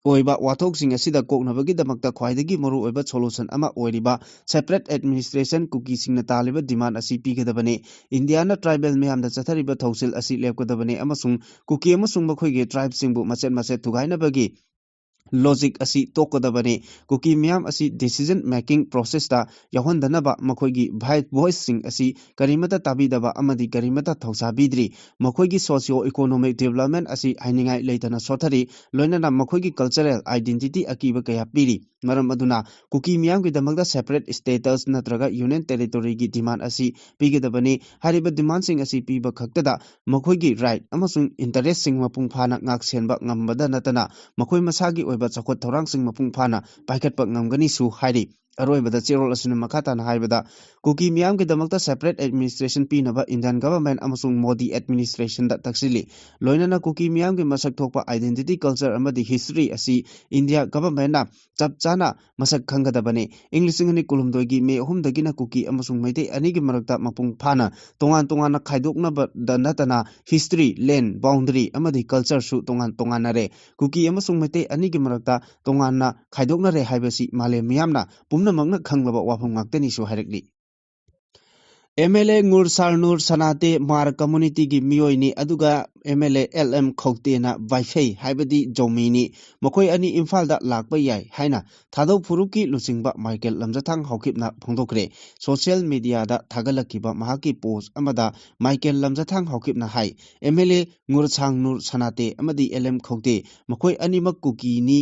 ꯑꯣꯏꯕ ꯋꯥꯊꯣꯛꯁꯤꯡ ꯑꯁꯤꯗ ꯀꯣꯛꯅꯕꯒꯤꯗꯃꯛꯇ ꯈ꯭ꯋꯥꯏꯗꯒꯤ ꯃꯔꯨꯑꯣꯏꯕ solution ꯑꯃ ꯑꯣꯏꯔꯤꯕ separate administration ꯀꯨꯀꯤꯁꯤꯡꯅ ꯇꯥꯜꯂꯤꯕ demand ꯑꯁꯤ ꯄꯤꯒꯗꯕꯅꯤ꯫ ꯏꯟꯗꯤꯌꯥꯅ tribal ꯃꯤꯌꯥꯝꯗ ꯆꯠꯊꯔꯤꯕ ꯊꯧꯁꯤꯜ ꯑꯁꯤ ꯂꯦꯞꯀꯗꯕꯅꯤ ꯑꯃꯁꯨꯡ ꯀꯨꯀꯤ ꯑꯃꯁꯨꯡ ꯃꯈꯣꯏꯒꯤ tribeꯁꯤꯡꯕꯨ ꯃꯆꯦꯠ ꯃꯆꯦꯠ ꯊꯨꯒꯥꯏꯅꯕꯒꯤ logic ꯑꯁꯤ ꯇꯣꯛꯀꯗꯕꯅꯤ꯫ ꯀꯨꯀꯤ ꯃꯤꯌꯥꯝ ꯑꯁꯤ decision making processꯇ ꯌꯥꯎꯍꯟꯗꯅꯕ ꯃꯈꯣꯏꯒꯤ voiceꯁꯤꯡ ꯑꯁꯤ ꯀꯔꯤꯃꯠꯇ ꯇꯥꯕꯤꯗꯕ ꯑꯃꯗꯤ ꯀꯔꯤꯃꯠꯇ ꯊꯧꯁꯥꯕꯤꯗ꯭ꯔꯤ꯫ ꯃꯈꯣꯏꯒꯤ socio economic development ꯑꯁꯤ ꯍꯥꯏꯅꯤꯡꯉꯥꯏ ꯂꯩꯇꯅ ꯁꯣꯠꯊꯔꯤ, ꯂꯣꯏꯅꯅ ꯃꯈꯣꯏꯒꯤ cultural identity ꯑꯀꯤꯕ ꯀꯌꯥ ꯄꯤꯔꯤ꯫ ꯃꯔꯝ ꯑꯗꯨꯅ ꯀꯨꯀꯤ ꯃꯤꯌꯥꯝꯒꯤꯗꯃꯛꯇ separate status ꯅꯠꯇ꯭ꯔꯒ union territoryꯒꯤ demand ꯑꯁꯤ ꯄꯤꯒꯗꯕꯅꯤ꯫ ꯍꯥꯏꯔꯤꯕ demandꯁꯤꯡ ꯑꯁꯤ ꯄꯤꯕ ꯈꯛꯇꯗ ꯃꯈꯣꯏꯒꯤ right ꯑꯃꯁꯨꯡ interestꯁꯤꯡ ꯃꯄꯨꯡ ꯐꯥꯅ ꯉꯥꯛ ꯁꯦꯟꯕ ꯉꯝꯕꯗ ꯅꯠꯇꯅ ꯃꯈꯣꯏ ꯃꯁꯥꯒꯤ ꯑꯣꯏꯕ ꯆꯥꯎꯈꯠ ꯊꯧꯔꯥꯡꯁꯤꯡ ꯃꯄꯨꯡ ꯐꯥꯅ ꯄꯥꯏꯈꯠꯄ ꯉꯝꯒꯅꯤꯁꯨ ꯍꯥꯏꯔꯤ꯫ ꯑꯔꯣꯏꯕꯗ ꯆꯦꯔꯣꯜ ꯑꯁꯤꯅ ꯃꯈꯥ ꯇꯥꯅ ꯍꯥꯏꯕꯗ, ꯀꯨꯀꯤ ꯃꯤꯌꯥꯝꯒꯤꯗꯃꯛꯇ separate administration ꯄꯤꯅꯕ Indian government ꯑꯃꯁꯨꯡ ꯃꯣꯗꯤ administrationꯗ ꯇꯛꯁꯤꯜꯂꯤ꯫ ꯂꯣꯏꯅꯅ ꯀꯨꯀꯤ ꯃꯤꯌꯥꯝꯒꯤ ꯃꯁꯛ ꯊꯣꯛꯄ identity, culture ꯑꯃꯗꯤ history ꯑꯁꯤ India governmentꯅ ꯆꯞ ꯆꯥꯅ ꯃꯁꯛ ꯈꯪꯒꯗꯕꯅꯤ꯫ ꯏꯪ ꯂꯤꯁꯤꯡ ꯑꯅꯤ ꯀꯨꯟꯍꯨꯝꯗꯣꯏꯒꯤ ꯃꯦ ꯑꯍꯨꯝꯗꯒꯤꯅ ꯀꯨꯀꯤ ꯑꯃꯁꯨꯡ ꯃꯩꯇꯩ ꯑꯅꯤꯒꯤ ꯃꯔꯛꯇ ꯃꯄꯨꯡ ꯐꯥꯅ ꯇꯣꯉꯥꯟ ꯇꯣꯉꯥꯟꯅ ꯈꯥꯏꯗꯣꯛꯅꯕꯗ ꯅꯠꯇꯅ history, land boundary ꯑꯃꯗꯤ cultureꯁꯨ ꯇꯣꯉꯥꯟ ꯇꯣꯉꯥꯟꯅꯔꯦ꯫ ꯀꯨꯀꯤ ꯑꯃꯁꯨꯡ ꯃꯩꯇꯩ ꯑꯅꯤꯒꯤ ꯃꯔꯛꯇ ꯇꯣꯉꯥꯟꯅ ꯈꯥꯏꯗꯣꯛꯅꯔꯦ ꯍꯥꯏꯕꯁꯤ ꯃꯥꯂꯦꯝ ꯃꯤꯌꯥꯝꯅ ꯄꯨꯝꯅꯃꯛꯅ ꯈꯪꯂꯕ ꯋꯥꯐꯝ ꯉꯥꯛꯇꯅꯤꯁꯨ ꯍꯥꯏꯔꯛꯂꯤ꯫ ꯑꯦꯝ ꯑꯦꯜ ꯑꯦ ꯉꯨꯔ ꯁꯥꯔꯅꯨꯔ ꯁꯅꯥꯇꯦ ꯃꯥꯔ ꯀꯝꯃꯨꯅꯤꯇꯤꯒꯤ ꯃꯤꯑꯣꯏꯅꯤ, ꯑꯗꯨꯒ M L A L M Khaute Vaiphei, ꯍꯥꯏꯕꯗꯤ ꯖꯣꯃꯤꯅꯤ꯫ ꯃꯈꯣꯏ ꯑꯅꯤ ꯏꯝꯐꯥꯜꯗ ꯂꯥꯛꯄ ꯌꯥꯏ ꯍꯥꯏꯅ ꯊꯥꯗꯧ ꯐꯨꯔꯨꯞꯀꯤ ꯂꯨꯆꯤꯡꯕ ꯃꯥꯏꯀꯦꯜ ꯂꯝꯖꯊꯥꯡ ꯍꯥꯎꯀꯤꯞꯅ ꯐꯣꯡꯗꯣꯛꯈ꯭ꯔꯦ꯫ ꯁꯣꯁꯤꯌꯦꯜ ꯃꯤꯗꯤꯌꯥꯗ ꯊꯥꯒꯠꯂꯛꯈꯤꯕ ꯃꯍꯥꯛꯀꯤ ꯄꯣꯁ ꯑꯃꯗ ꯃꯥꯏꯀꯦꯜ ꯂꯝꯖꯊꯥꯡ ꯍꯥꯎꯀꯤꯞꯅ ꯍꯥꯏ, M L A Ngursanglur Sanate ꯑꯃꯗꯤ ꯑꯦꯜ ꯑꯦꯝ ꯈꯧꯇꯦ ꯃꯈꯣꯏ ꯑꯅꯤꯃꯛ ꯀꯨꯀꯤꯅꯤ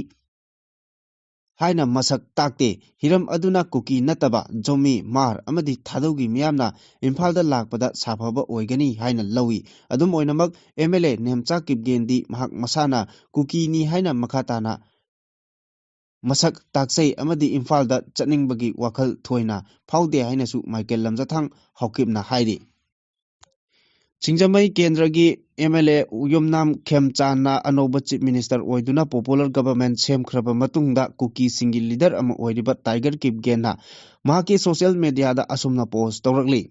ꯍꯥꯏꯅ ꯃꯁꯛ ꯇꯥꯛꯇꯦ꯫ ꯍꯤꯔꯝ ꯑꯗꯨꯅ ꯀꯨꯀꯤ ꯅꯠꯇꯕ ꯖꯣꯃꯤ, ꯃꯥꯔ ꯑꯃꯗꯤ ꯊꯥꯗꯧꯒꯤ ꯃꯤꯌꯥꯝꯅ ꯏꯝꯐꯥꯜꯗ ꯂꯥꯛꯄꯗ ꯁꯥꯐꯕ ꯑꯣꯏꯒꯅꯤ ꯍꯥꯏꯅ ꯂꯧꯏ꯫ ꯑꯗꯨꯝ ꯑꯣꯏꯅꯃꯛ, ꯑꯦꯝ ꯑꯦꯜ ꯑꯦ ꯅꯦꯝꯆꯥ ꯀꯤꯞꯒꯦꯟꯗꯤ ꯃꯍꯥꯛ ꯃꯁꯥꯅ ꯀꯨꯀꯤꯅꯤ ꯍꯥꯏꯅ ꯃꯈꯥ ꯇꯥꯅ ꯃꯁꯛ ꯇꯥꯛꯆꯩ ꯑꯃꯗꯤ ꯏꯝꯐꯥꯜꯗ ꯆꯠꯅꯤꯡꯕꯒꯤ ꯋꯥꯈꯜ ꯊꯣꯏꯅ ꯐꯥꯎꯗꯦ ꯍꯥꯏꯅꯁꯨ ꯃꯥꯏꯀꯦꯜ ꯂꯝꯖꯊꯥꯡ ꯍꯥꯎꯀꯤꯞꯅ ꯍꯥꯏꯔꯤ꯫ ꯁꯤꯡꯖꯃꯩ ꯀꯦꯟꯗ꯭ꯔꯒꯤ ꯑꯦꯝ ꯑꯦꯜ ꯑꯦ ꯌꯨꯝꯅꯥꯝ ꯈꯦꯝꯆꯥꯟꯅ ꯑꯅꯧꯕ ꯆꯤꯐ ꯃꯤꯅꯤꯁꯇꯔ ꯑꯣꯏꯗꯨꯅ ꯄꯣꯄꯨꯂꯔ ꯒꯚꯔꯟꯃꯦꯟꯠ ꯁꯦꯝꯈ꯭ꯔꯕ ꯃꯇꯨꯡꯗ ꯀꯨꯀꯤꯁꯤꯡꯒꯤ ꯂꯤꯗꯔ ꯑꯃ ꯑꯣꯏꯔꯤꯕ ꯇꯥꯏꯒꯔ ꯀꯤꯞꯒꯦꯟꯅ ꯃꯍꯥꯛꯀꯤ ꯁꯣꯁꯤꯌꯦꯜ ꯃꯤꯗꯤꯌꯥꯗ ꯑꯁꯨꯝꯅ ꯄꯣꯁ ꯇꯧꯔꯛꯂꯤ,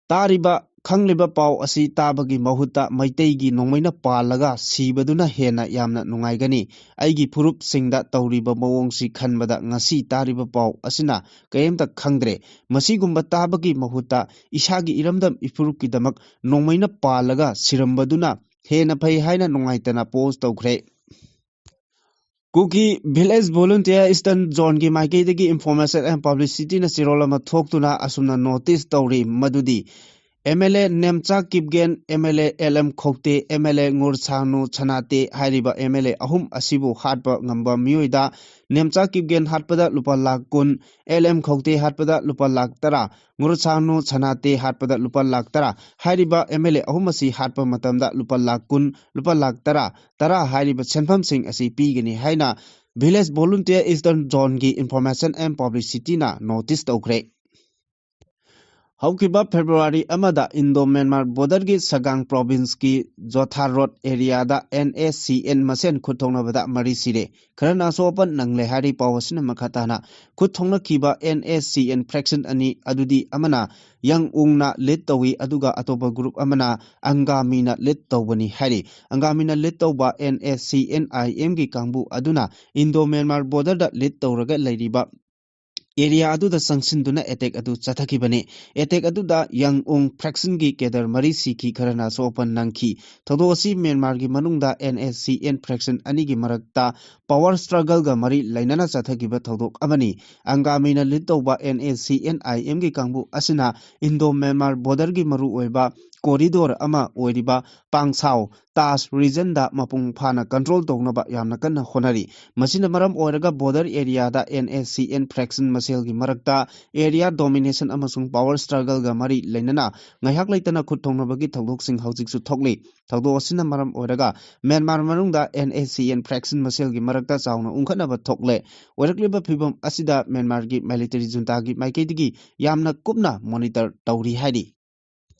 "ꯇꯥꯔꯤꯕ, ꯈꯪꯂꯤꯕ ꯄꯥꯎ ꯑꯁꯤ ꯇꯥꯕꯒꯤ ꯃꯍꯨꯠꯇ ꯃꯩꯇꯩꯒꯤ ꯅꯣꯡꯃꯩꯅ ꯄꯥꯜꯂꯒ ꯁꯤꯕꯗꯨꯅ ꯍꯦꯟꯅ ꯌꯥꯝꯅ ꯅꯨꯡꯉꯥꯏꯒꯅꯤ꯫ ꯑꯩꯒꯤ ꯐꯨꯔꯨꯞꯁꯤꯡꯗ ꯇꯧꯔꯤꯕ ꯃꯑꯣꯡꯁꯤ ꯈꯟꯕꯗ ꯉꯁꯤ ꯇꯥꯔꯤꯕ ꯄꯥꯎ ꯑꯁꯤꯅ ꯀꯔꯤꯝꯇ ꯈꯪꯗ꯭ꯔꯦ꯫ ꯃꯁꯤꯒꯨꯝꯕ ꯇꯥꯕꯒꯤ ꯃꯍꯨꯠꯇ ꯏꯁꯥꯒꯤ ꯏꯔꯝꯗꯝ ꯏꯐꯨꯔꯨꯞꯀꯤꯗꯃꯛ ꯅꯣꯡꯃꯩꯅ ꯄꯥꯜꯂꯒ ꯁꯤꯔꯝꯕꯗꯨꯅ ꯍꯦꯟꯅ ꯐꯩ" ꯍꯥꯏꯅ ꯅꯨꯡꯉꯥꯏꯇꯅ ꯄꯣꯁ ꯇꯧꯈ꯭ꯔꯦ꯫ ꯀꯨꯀꯤ ꯚꯤꯂꯦꯖ ꯚꯣꯂꯨꯟꯇꯤꯌꯔ ꯏꯁꯇꯔꯟ ꯖꯣꯟꯒꯤ ꯃꯥꯏꯀꯩꯗꯒꯤ ꯏꯟꯐꯣꯔꯃꯦꯁꯟ ꯑꯦꯟ ꯄꯕ꯭ꯂꯤꯁꯤꯇꯤꯅ ꯆꯦꯔꯣꯜ ꯑꯃ ꯊꯣꯛꯇꯨꯅ ꯑꯁꯨꯝꯅ ꯅꯣꯇꯤꯁ ꯇꯧꯔꯤ, ꯃꯗꯨꯗꯤ M L A Nemcha Kipgen, M L A L M Khaute, M L A Ngursanu Sanate ꯍꯥꯏꯔꯤꯕ ꯑꯦꯝ ꯑꯦꯜ ꯑꯦ ꯑꯍꯨꯝ ꯑꯁꯤꯕꯨ ꯍꯥꯠꯄ ꯉꯝꯕ ꯃꯤꯑꯣꯏꯗ ꯅꯦꯝꯆꯥ ꯀꯤꯞꯒꯦꯟ ꯍꯥꯠꯄꯗ ꯂꯨꯄꯥ ꯂꯥꯈ ꯀꯨꯟ, ꯑꯦꯜ ꯑꯦꯝ ꯈꯣꯛꯇꯦ ꯍꯥꯠꯄꯗ ꯂꯨꯄꯥ ꯂꯥꯈ ꯇꯔꯥ, ꯉꯨꯔꯁꯥꯅꯨ ꯁꯅꯥꯇꯦ ꯍꯥꯠꯄꯗ ꯂꯨꯄꯥ ꯂꯥꯈ ꯇꯔꯥ꯫ ꯍꯥꯏꯔꯤꯕ ꯑꯦꯝ ꯑꯦꯜ ꯑꯦ ꯑꯍꯨꯝ ꯑꯁꯤ ꯍꯥꯠꯄ ꯃꯇꯝꯗ ꯂꯨꯄꯥ ꯂꯥꯈ ꯀꯨꯟ, ꯂꯨꯄꯥ ꯂꯥꯈ ꯇꯔꯥ, ꯇꯔꯥ ꯍꯥꯏꯔꯤꯕ ꯁꯦꯟꯐꯝꯁꯤꯡ ꯑꯁꯤ ꯄꯤꯒꯅꯤ ꯍꯥꯏꯅ ꯚꯤꯂꯦꯖ ꯚꯣꯂꯨꯟꯇꯤꯌꯔ ꯏꯁꯇꯔꯟ ꯖꯣꯟꯒꯤ ꯏꯟꯐꯣꯔꯃꯦꯁꯟ ꯑꯦꯟ ꯄꯕ꯭ꯂꯤꯁꯤꯇꯤꯅ ꯅꯣꯇꯤꯁ ꯇꯧꯈ꯭ꯔꯦ꯫ ꯍꯧꯈꯤꯕ ꯐꯦꯕ꯭ꯔꯨꯋꯥꯔꯤ ꯑꯃꯗ ꯏꯟꯗꯣ ꯃ꯭ꯌꯥꯟꯃꯥꯔ ꯕꯣꯔꯗꯔꯒꯤ ꯁꯒꯥꯡ ꯄ꯭ꯔꯣꯚꯤꯟꯁꯀꯤ ꯖꯣꯊꯥ ꯔꯣꯗ ꯑꯦꯔꯤꯌꯥꯗ ꯑꯦꯟ ꯑꯦꯁ ꯁꯤ ꯑꯦꯟ ꯃꯁꯦꯟ ꯈꯨꯠ ꯊꯣꯛꯅꯕꯗ ꯃꯔꯤ ꯁꯤꯔꯦ꯫ ꯈꯔꯅ ꯑꯁꯣꯛ ꯑꯄꯟ ꯅꯪꯂꯦ ꯍꯥꯏꯔꯤ꯫ ꯄꯥꯎ ꯑꯁꯤꯅ ꯃꯈꯥ ꯇꯥꯅ, ꯈꯨꯠ ꯊꯣꯛꯅꯈꯤꯕ and S C and fraction ꯑꯅꯤ, ꯑꯗꯨꯗꯤ ꯑꯃꯅ ꯌꯪ ꯎꯡꯅ ꯂꯤꯗ ꯇꯧꯏ, ꯑꯗꯨꯒ ꯑꯇꯣꯞꯄ ꯒ꯭ꯔꯨꯞ ꯑꯃꯅ ꯑꯪꯒꯥꯃꯤꯅ ꯂꯤꯗ ꯇꯧꯕꯅꯤ ꯍꯥꯏꯔꯤ꯫ ꯑꯪꯒꯥꯃꯤꯅ ꯂꯤꯗ ꯇꯧꯕ ꯑꯦꯟ ꯑꯦꯁ ꯁꯤ ꯑꯦꯟ ꯑꯥꯏ ꯑꯦꯝꯒꯤ ꯀꯥꯡꯕꯨ ꯑꯗꯨꯅ ꯏꯟꯗꯣ ꯃ꯭ꯌꯥꯟꯃꯥꯔ ꯕꯣꯔꯗꯔꯗ ꯂꯤꯗ ꯇꯧꯔꯒ ꯂꯩꯔꯤꯕ ꯑꯦꯔꯤꯌꯥ ꯑꯗꯨꯗ ꯆꯪꯁꯤꯟꯗꯨꯅ ꯑꯦꯇꯦꯛ ꯑꯗꯨ ꯆꯠꯊꯈꯤꯕꯅꯤ꯫ ꯑꯦꯇꯦꯛ ꯑꯗꯨꯗ ꯌꯪ ꯎꯡ ꯐ꯭ꯔꯦꯛꯁꯟꯒꯤ ꯀꯦꯗꯔ ꯃꯔꯤ ꯁꯤꯈꯤ, ꯈꯔꯅ ꯑꯁꯣꯛ ꯑꯄꯟ ꯅꯪꯈꯤ꯫ ꯊꯧꯗꯣꯛ ꯑꯁꯤ ꯃ꯭ꯌꯥꯟꯃꯥꯔꯒꯤ ꯃꯅꯨꯡꯗ and S C and fraction ꯑꯅꯤꯒꯤ ꯃꯔꯛꯇ ꯄꯋꯥꯔ ꯁ꯭ꯇ꯭ꯔꯒꯜꯒ ꯃꯔꯤ ꯂꯩꯅꯅ ꯆꯠꯊꯈꯤꯕ ꯊꯧꯗꯣꯛ ꯑꯃꯅꯤ꯫ ꯑꯪꯒꯥꯃꯤꯅ ꯂꯤꯗ ꯇꯧꯕ ꯑꯦꯟ ꯑꯦꯁ ꯁꯤ ꯑꯦꯟ ꯑꯥꯏ ꯑꯦꯝꯒꯤ ꯀꯥꯡꯕꯨ ꯑꯁꯤꯅ ꯏꯟꯗꯣ ꯃ꯭ꯌꯥꯟꯃꯥꯔ ꯕꯣꯔꯗꯔꯒꯤ ꯃꯔꯨꯑꯣꯏꯕ ꯀꯣꯔꯤꯗꯣꯔ ꯑꯃ ꯑꯣꯏꯔꯤꯕ ꯄꯥꯡꯁꯥꯎ ꯇꯥꯁ ꯔꯤꯖꯟꯗ ꯃꯄꯨꯡ ꯐꯥꯅ ꯀꯟꯇ꯭ꯔꯣꯜ ꯇꯧꯅꯕ ꯌꯥꯝꯅ ꯀꯟꯅ ꯍꯣꯠꯅꯔꯤ꯫ ꯃꯁꯤꯅ ꯃꯔꯝ ꯑꯣꯏꯔꯒ ꯕꯣꯔꯗꯔ ꯑꯦꯔꯤꯌꯥꯗ N S C and fraction ꯃꯁꯦꯜꯒꯤ ꯃꯔꯛꯇ ꯑꯦꯔꯤꯌꯥ ꯗꯣꯃꯤꯅꯦꯁꯟ ꯑꯃꯁꯨꯡ ꯄꯋꯥꯔ ꯁ꯭ꯇ꯭ꯔꯒꯜꯒ ꯃꯔꯤ ꯂꯩꯅꯅ ꯉꯥꯏꯍꯥꯛ ꯂꯩꯇꯅ ꯈꯨꯠ ꯊꯣꯛꯅꯕꯒꯤ ꯊꯧꯗꯣꯛꯁꯤꯡ ꯍꯧꯖꯤꯛꯁꯨ ꯊꯣꯛꯂꯤ꯫ ꯊꯧꯗꯣꯛ ꯑꯁꯤꯅ ꯃꯔꯝ ꯑꯣꯏꯔꯒ ꯃ꯭ꯌꯥꯟꯃꯥꯔ ꯃꯅꯨꯡꯗ and S C and fraction ꯃꯁꯦꯜꯒꯤ ꯃꯔꯛꯇ ꯆꯥꯎꯅ ꯎꯪꯈꯠꯅꯕ ꯊꯣꯛꯂꯦ꯫ ꯑꯣꯏꯔꯛꯂꯤꯕ ꯐꯤꯕꯝ ꯑꯁꯤꯗ ꯃ꯭ꯌꯥꯟꯃꯥꯔꯒꯤ ꯃꯤꯂꯤꯇꯔꯤ ꯖꯨꯟꯇꯥꯒꯤ ꯃꯥꯏꯀꯩꯗꯒꯤ ꯌꯥꯝꯅ ꯀꯨꯞꯅ ꯃꯣꯅꯤꯇꯔ ꯇꯧꯔꯤ ꯍꯥꯏꯔꯤ꯫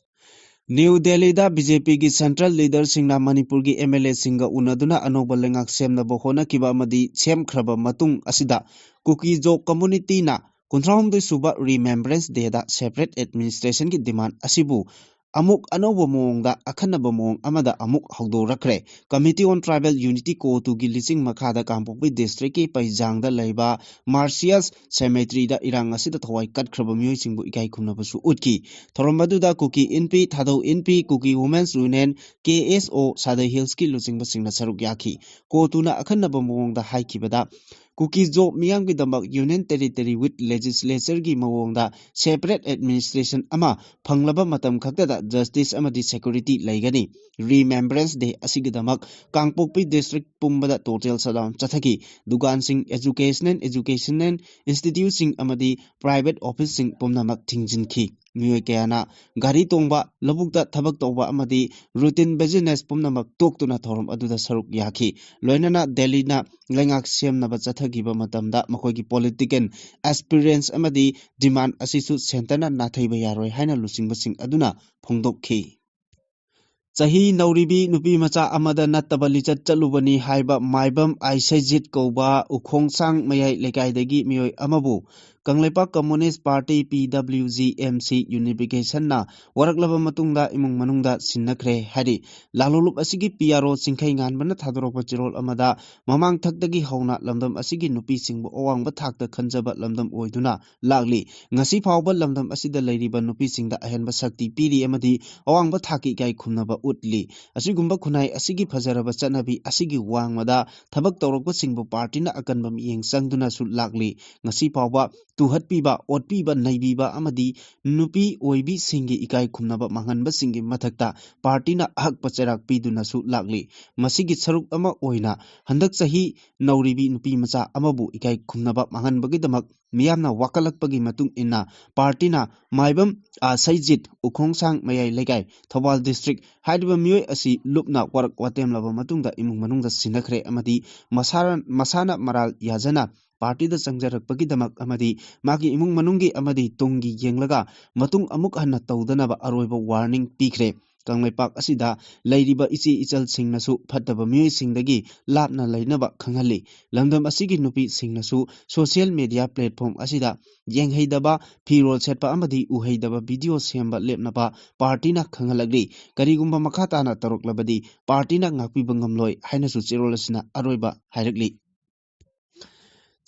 ꯅ꯭ꯌꯨ ꯗꯦꯜꯂꯤꯗ ꯕꯤ ꯖꯦ ꯄꯤꯒꯤ ꯁꯦꯟꯇ꯭ꯔꯦꯜ ꯂꯤꯗꯔꯁꯤꯡꯅ ꯃꯅꯤꯄꯨꯔꯒꯤ ꯑꯦꯝ ꯑꯦꯜ ꯑꯦꯁꯤꯡꯒ ꯎꯅꯗꯨꯅ ꯑꯅꯧꯕ ꯂꯩꯉꯥꯛ ꯁꯦꯝꯅꯕ ꯍꯣꯠꯅꯈꯤꯕ ꯑꯃꯗꯤ ꯁꯦꯝꯈ꯭ꯔꯕ ꯃꯇꯨꯡ ꯑꯁꯤꯗ ꯀꯨꯀꯤ ꯖꯣ ꯀꯝꯃꯨꯅꯤꯇꯤꯅ ꯀꯨꯟꯊ꯭ꯔꯥꯍꯨꯝꯗꯣꯏ ꯁꯨꯕ ꯔꯤꯃꯦꯝꯕ꯭ꯔꯦꯟꯁ ꯗꯦꯗ ꯁꯦꯄꯔꯦꯠ ꯑꯦꯗꯃꯤꯅꯤꯁꯇ꯭ꯔꯦꯁꯟꯒꯤ ꯗꯤꯃꯥꯟ ꯑꯁꯤꯕꯨ ꯑꯃꯨꯛ ꯑꯅꯧꯕ ꯃꯑꯣꯡꯗ, ꯑꯈꯟꯅꯕ ꯃꯑꯣꯡ ꯑꯃꯗ ꯑꯃꯨꯛ ꯍꯧꯗꯣꯔꯛꯈ꯭ꯔꯦ꯫ Committee on Tribal Unity, ꯀꯣꯇꯨꯒꯤ ꯂꯤꯆꯤꯡ ꯃꯈꯥꯗ ꯀꯥꯡꯄꯣꯛꯄꯤ ꯗꯤꯁꯇ꯭ꯔꯤꯛꯀꯤ ꯄꯩꯖꯥꯡꯗ ꯂꯩꯕ ꯃꯥꯔꯁꯤꯌꯥꯁ ꯁꯦꯃꯦꯇ꯭ꯔꯤꯗ ꯏꯔꯥꯡ ꯑꯁꯤꯗ ꯊꯋꯥꯏ ꯀꯠꯈ꯭ꯔꯕ ꯃꯤꯑꯣꯏꯁꯤꯡꯕꯨ ꯏꯀꯥꯏ ꯈꯨꯝꯅꯕꯁꯨ ꯎꯠꯈꯤ꯫ ꯊꯧꯔꯝ ꯑꯗꯨꯗ ꯀꯨꯀꯤ ꯏꯟꯄꯤ, ꯊꯥꯗꯧ ꯏꯟꯄꯤ, ꯀꯨꯀꯤ ꯋꯨꯃꯦꯟꯁ ꯌꯨꯅꯤꯌꯟ, ꯀꯦ ꯑꯦꯁ ꯑꯣ, ꯁꯥꯗꯩ ꯍꯤꯜꯁꯀꯤ ꯂꯨꯆꯤꯡꯕꯁꯤꯡꯅ ꯁꯔꯨꯛ ꯌꯥꯈꯤ꯫ ꯀꯣꯇꯨꯅ ꯑꯈꯟꯅꯕ ꯃꯑꯣꯡꯗ ꯍꯥꯏꯈꯤꯕꯗ, ꯀꯨꯀꯤ ꯖꯣ ꯃꯤꯌꯥꯝꯒꯤꯗꯃꯛ Union Territory with Legislatureꯒꯤ ꯃꯑꯣꯡꯗ separate administration ꯑꯃ ꯐꯪꯂꯕ ꯃꯇꯝ ꯈꯛꯇꯗ justice ꯑꯃꯗꯤ security ꯂꯩꯒꯅꯤ꯫ Remembrance Day ꯑꯁꯤꯒꯤꯗꯃꯛ ꯀꯥꯡꯄꯣꯛꯄꯤ ꯗꯤꯁꯇ꯭ꯔꯤꯛ ꯄꯨꯝꯕꯗ total shutdown ꯆꯠꯊꯈꯤ꯫ ꯗꯨꯀꯥꯟꯁꯤꯡ, educational, educational instituteꯁꯤꯡ ꯑꯃꯗꯤ private officeꯁꯤꯡ ꯄꯨꯝꯅꯃꯛ ꯊꯤꯡꯖꯤꯟꯈꯤ꯫ ꯃꯤꯑꯣꯏ ꯀꯌꯥꯅ ꯒꯥꯔꯤ ꯇꯣꯡꯕ, ꯂꯧꯕꯨꯛꯇ ꯊꯕꯛ ꯇꯧꯕ ꯑꯃꯗꯤ routine business ꯄꯨꯝꯅꯃꯛ ꯇꯣꯛꯇꯨꯅ ꯊꯧꯔꯝ ꯑꯗꯨꯗ ꯁꯔꯨꯛ ꯌꯥꯈꯤ꯫ ꯂꯣꯏꯅꯅ ꯗꯦꯜꯂꯤꯅ ꯂꯩꯉꯥꯛ ꯁꯦꯝꯅꯕ ꯆꯠꯊꯈꯤꯕ ꯃꯇꯝꯗ ꯃꯈꯣꯏꯒꯤ political aspirants ꯑꯃꯗꯤ demand ꯑꯁꯤꯁꯨ ꯁꯦꯟꯇꯔꯅ ꯅꯥꯊꯩꯕ ꯌꯥꯔꯣꯏ ꯍꯥꯏꯅ ꯂꯨꯆꯤꯡꯕꯁꯤꯡ ꯑꯗꯨꯅ ꯐꯣꯡꯗꯣꯛꯈꯤ꯫ ꯆꯍꯤ ꯅꯧꯔꯤꯕꯤ ꯅꯨꯄꯤ ꯃꯆꯥ ꯑꯃꯗ ꯅꯠꯇꯕ ꯂꯤꯆꯠ ꯆꯠꯂꯨꯕꯅꯤ ꯍꯥꯏꯕ ꯃꯥꯏꯕꯝ ꯑꯥꯏꯁꯩꯖꯤꯠ ꯀꯧꯕ ꯎꯈꯣꯡꯁꯥꯡ ꯃꯌꯥꯏ ꯂꯩꯀꯥꯏꯗꯒꯤ ꯃꯤꯑꯣꯏ ꯑꯃꯕꯨ ꯀꯪꯂꯩꯄꯥꯛ ꯀꯝꯃꯨꯅꯤꯁ ꯄꯥꯔꯇꯤ, ꯄꯤ ꯗꯕ꯭ꯂꯤꯌꯨ ꯖꯤ ꯑꯦꯝ ꯁꯤ, ꯌꯨꯅꯤꯐꯤꯀꯦꯁꯟꯅ ꯋꯥꯔꯛꯂꯕ ꯃꯇꯨꯡꯗ ꯏꯃꯨꯡ ꯃꯅꯨꯡꯗ ꯁꯤꯟꯅꯈ꯭ꯔꯦ ꯍꯥꯏꯔꯤ꯫ ꯂꯥꯂꯣꯡꯂꯨꯞ ꯑꯁꯤꯒꯤ ꯄꯤ ꯑꯥꯔ ꯑꯣ ꯆꯤꯡꯈꯩ ꯉꯥꯟꯕꯅ ꯊꯥꯗꯣꯔꯛꯄ ꯆꯦꯔꯣꯜ ꯑꯃꯗ, ꯃꯃꯥꯡ ꯊꯛꯇꯒꯤ ꯍꯧꯅ ꯂꯝꯗꯝ ꯑꯁꯤꯒꯤ ꯅꯨꯄꯤꯁꯤꯡꯕꯨ ꯑꯋꯥꯡꯕ ꯊꯥꯛꯇ ꯈꯟꯖꯕ ꯂꯝꯗꯝ ꯑꯣꯏꯗꯨꯅ ꯂꯥꯛꯂꯤ꯫ ꯉꯁꯤ ꯐꯥꯎꯕ ꯂꯝꯗꯝ ꯑꯁꯤꯗ ꯂꯩꯔꯤꯕ ꯅꯨꯄꯤꯁꯤꯡꯗ ꯑꯍꯦꯟꯕ ꯁꯛꯇꯤ ꯄꯤꯔꯤ ꯑꯃꯗꯤ ꯑꯋꯥꯡꯕ ꯊꯥꯛꯀꯤ ꯏꯀꯥꯏ ꯈꯨꯝꯅꯕ ꯎꯠꯂꯤ꯫ ꯑꯁꯤꯒꯨꯝꯕ ꯈꯨꯟꯅꯥꯏ ꯑꯁꯤꯒꯤ ꯐꯖꯔꯕ ꯆꯠꯅꯕꯤ ꯑꯁꯤꯒꯤ ꯋꯥꯡꯃꯗ ꯊꯕꯛ ꯇꯧꯔꯛꯄꯁꯤꯡꯕꯨ ꯄꯥꯔꯇꯤꯅ ꯑꯀꯟꯕ ꯃꯤꯠꯌꯦꯡ ꯆꯪꯗꯨꯅꯁꯨ ꯂꯥꯛꯂꯤ꯫ ꯉꯁꯤ ꯐꯥꯎꯕ ꯇꯨꯍꯠꯄꯤꯕ, ꯑꯣꯠꯄꯤꯕ, ꯅꯩꯕꯤꯕ ꯑꯃꯗꯤ ꯅꯨꯄꯤ ꯑꯣꯏꯕꯤꯁꯤꯡꯒꯤ ꯏꯀꯥꯏ ꯈꯨꯝꯅꯕ ꯃꯥꯡꯍꯟꯕꯁꯤꯡꯒꯤ ꯃꯊꯛꯇ ꯄꯥꯔꯇꯤꯅ ꯑꯍꯛꯄ ꯆꯩꯔꯥꯛ ꯄꯤꯗꯨꯅꯁꯨ ꯂꯥꯛꯂꯤ꯫ ꯃꯁꯤꯒꯤ ꯁꯔꯨꯛ ꯑꯃ ꯑꯣꯏꯅ ꯍꯟꯗꯛ ꯆꯍꯤ ꯅꯧꯔꯤꯕꯤ ꯅꯨꯄꯤ ꯃꯆꯥ ꯑꯃꯕꯨ ꯏꯀꯥꯏ ꯈꯨꯝꯅꯕ ꯃꯥꯡꯍꯟꯕꯒꯤꯗꯃꯛ ꯃꯤꯌꯥꯝꯅ ꯋꯥꯀꯠꯂꯛꯄꯒꯤ ꯃꯇꯨꯡ ꯏꯟꯅ ꯄꯥꯔꯇꯤꯅ ꯃꯥꯏꯕꯝ ꯑꯥ ꯁꯩꯖꯤꯠ, ꯎꯈꯣꯡꯁꯥꯡ ꯃꯌꯥꯏ ꯂꯩꯀꯥꯏ, ꯊꯧꯕꯥꯜ ꯗꯤꯁꯇ꯭ꯔꯤꯛ ꯍꯥꯏꯔꯤꯕ ꯃꯤꯑꯣꯏ ꯑꯁꯤ ꯂꯨꯞꯅ ꯋꯥꯔꯛ ꯋꯥꯇꯦꯝꯂꯕ ꯃꯇꯨꯡꯗ ꯏꯃꯨꯡ ꯃꯅꯨꯡꯗ ꯁꯤꯟꯅꯈ꯭ꯔꯦ ꯑꯃꯗꯤ ꯃꯁꯥꯅ, ꯃꯁꯥꯅ ꯃꯔꯥꯜ ꯌꯥꯖꯅ ꯄꯥꯔꯇꯤꯗ ꯆꯪꯖꯔꯛꯄꯒꯤꯗꯃꯛ ꯑꯃꯗꯤ ꯃꯥꯒꯤ ꯏꯃꯨꯡ ꯃꯅꯨꯡꯒꯤ ꯑꯃꯗꯤ ꯇꯨꯡꯒꯤ ꯌꯦꯡꯂꯒ ꯃꯇꯨꯡ ꯑꯃꯨꯛ ꯍꯟꯅ ꯇꯧꯗꯅꯕ ꯑꯔꯣꯏꯕ ꯋꯥꯔꯅꯤꯡ ꯄꯤꯈ꯭ꯔꯦ꯫ ꯀꯪꯂꯩꯄꯥꯛ ꯑꯁꯤꯗ ꯂꯩꯔꯤꯕ ꯏꯆꯦ ꯏꯆꯜꯁꯤꯡꯅꯁꯨ ꯐꯠꯇꯕ ꯃꯤꯑꯣꯏꯁꯤꯡꯗꯒꯤ ꯂꯥꯞꯅ ꯂꯩꯅꯕ ꯈꯪꯍꯜꯂꯤ꯫ ꯂꯝꯗꯝ ꯑꯁꯤꯒꯤ ꯅꯨꯄꯤꯁꯤꯡꯅꯁꯨ ꯁꯣꯁꯤꯌꯦꯜ ꯃꯦꯗꯤꯌꯥ ꯄ꯭ꯂꯦꯠꯐꯣꯔꯝ ꯑꯁꯤꯗ ꯌꯦꯡꯍꯩꯗꯕ ꯐꯤꯔꯣꯜ ꯁꯦꯠꯄ ꯑꯃꯗꯤ ꯎꯍꯩꯗꯕ ꯚꯤꯗꯤꯑꯣ ꯁꯦꯝꯕ ꯂꯦꯞꯅꯕ ꯄꯥꯔꯇꯤꯅ ꯈꯪꯍꯜꯂꯛꯂꯤ꯫ ꯀꯔꯤꯒꯨꯝꯕ ꯃꯈꯥ ꯇꯥꯅ ꯇꯧꯔꯛꯂꯕꯗꯤ ꯄꯥꯔꯇꯤꯅ ꯉꯥꯛꯄꯤꯕ ꯉꯝꯂꯣꯏ ꯍꯥꯏꯅꯁꯨ ꯆꯦꯔꯣꯜ ꯑꯁꯤꯅ ꯑꯔꯣꯏꯕ ꯍꯥꯏꯔꯛꯂꯤ꯫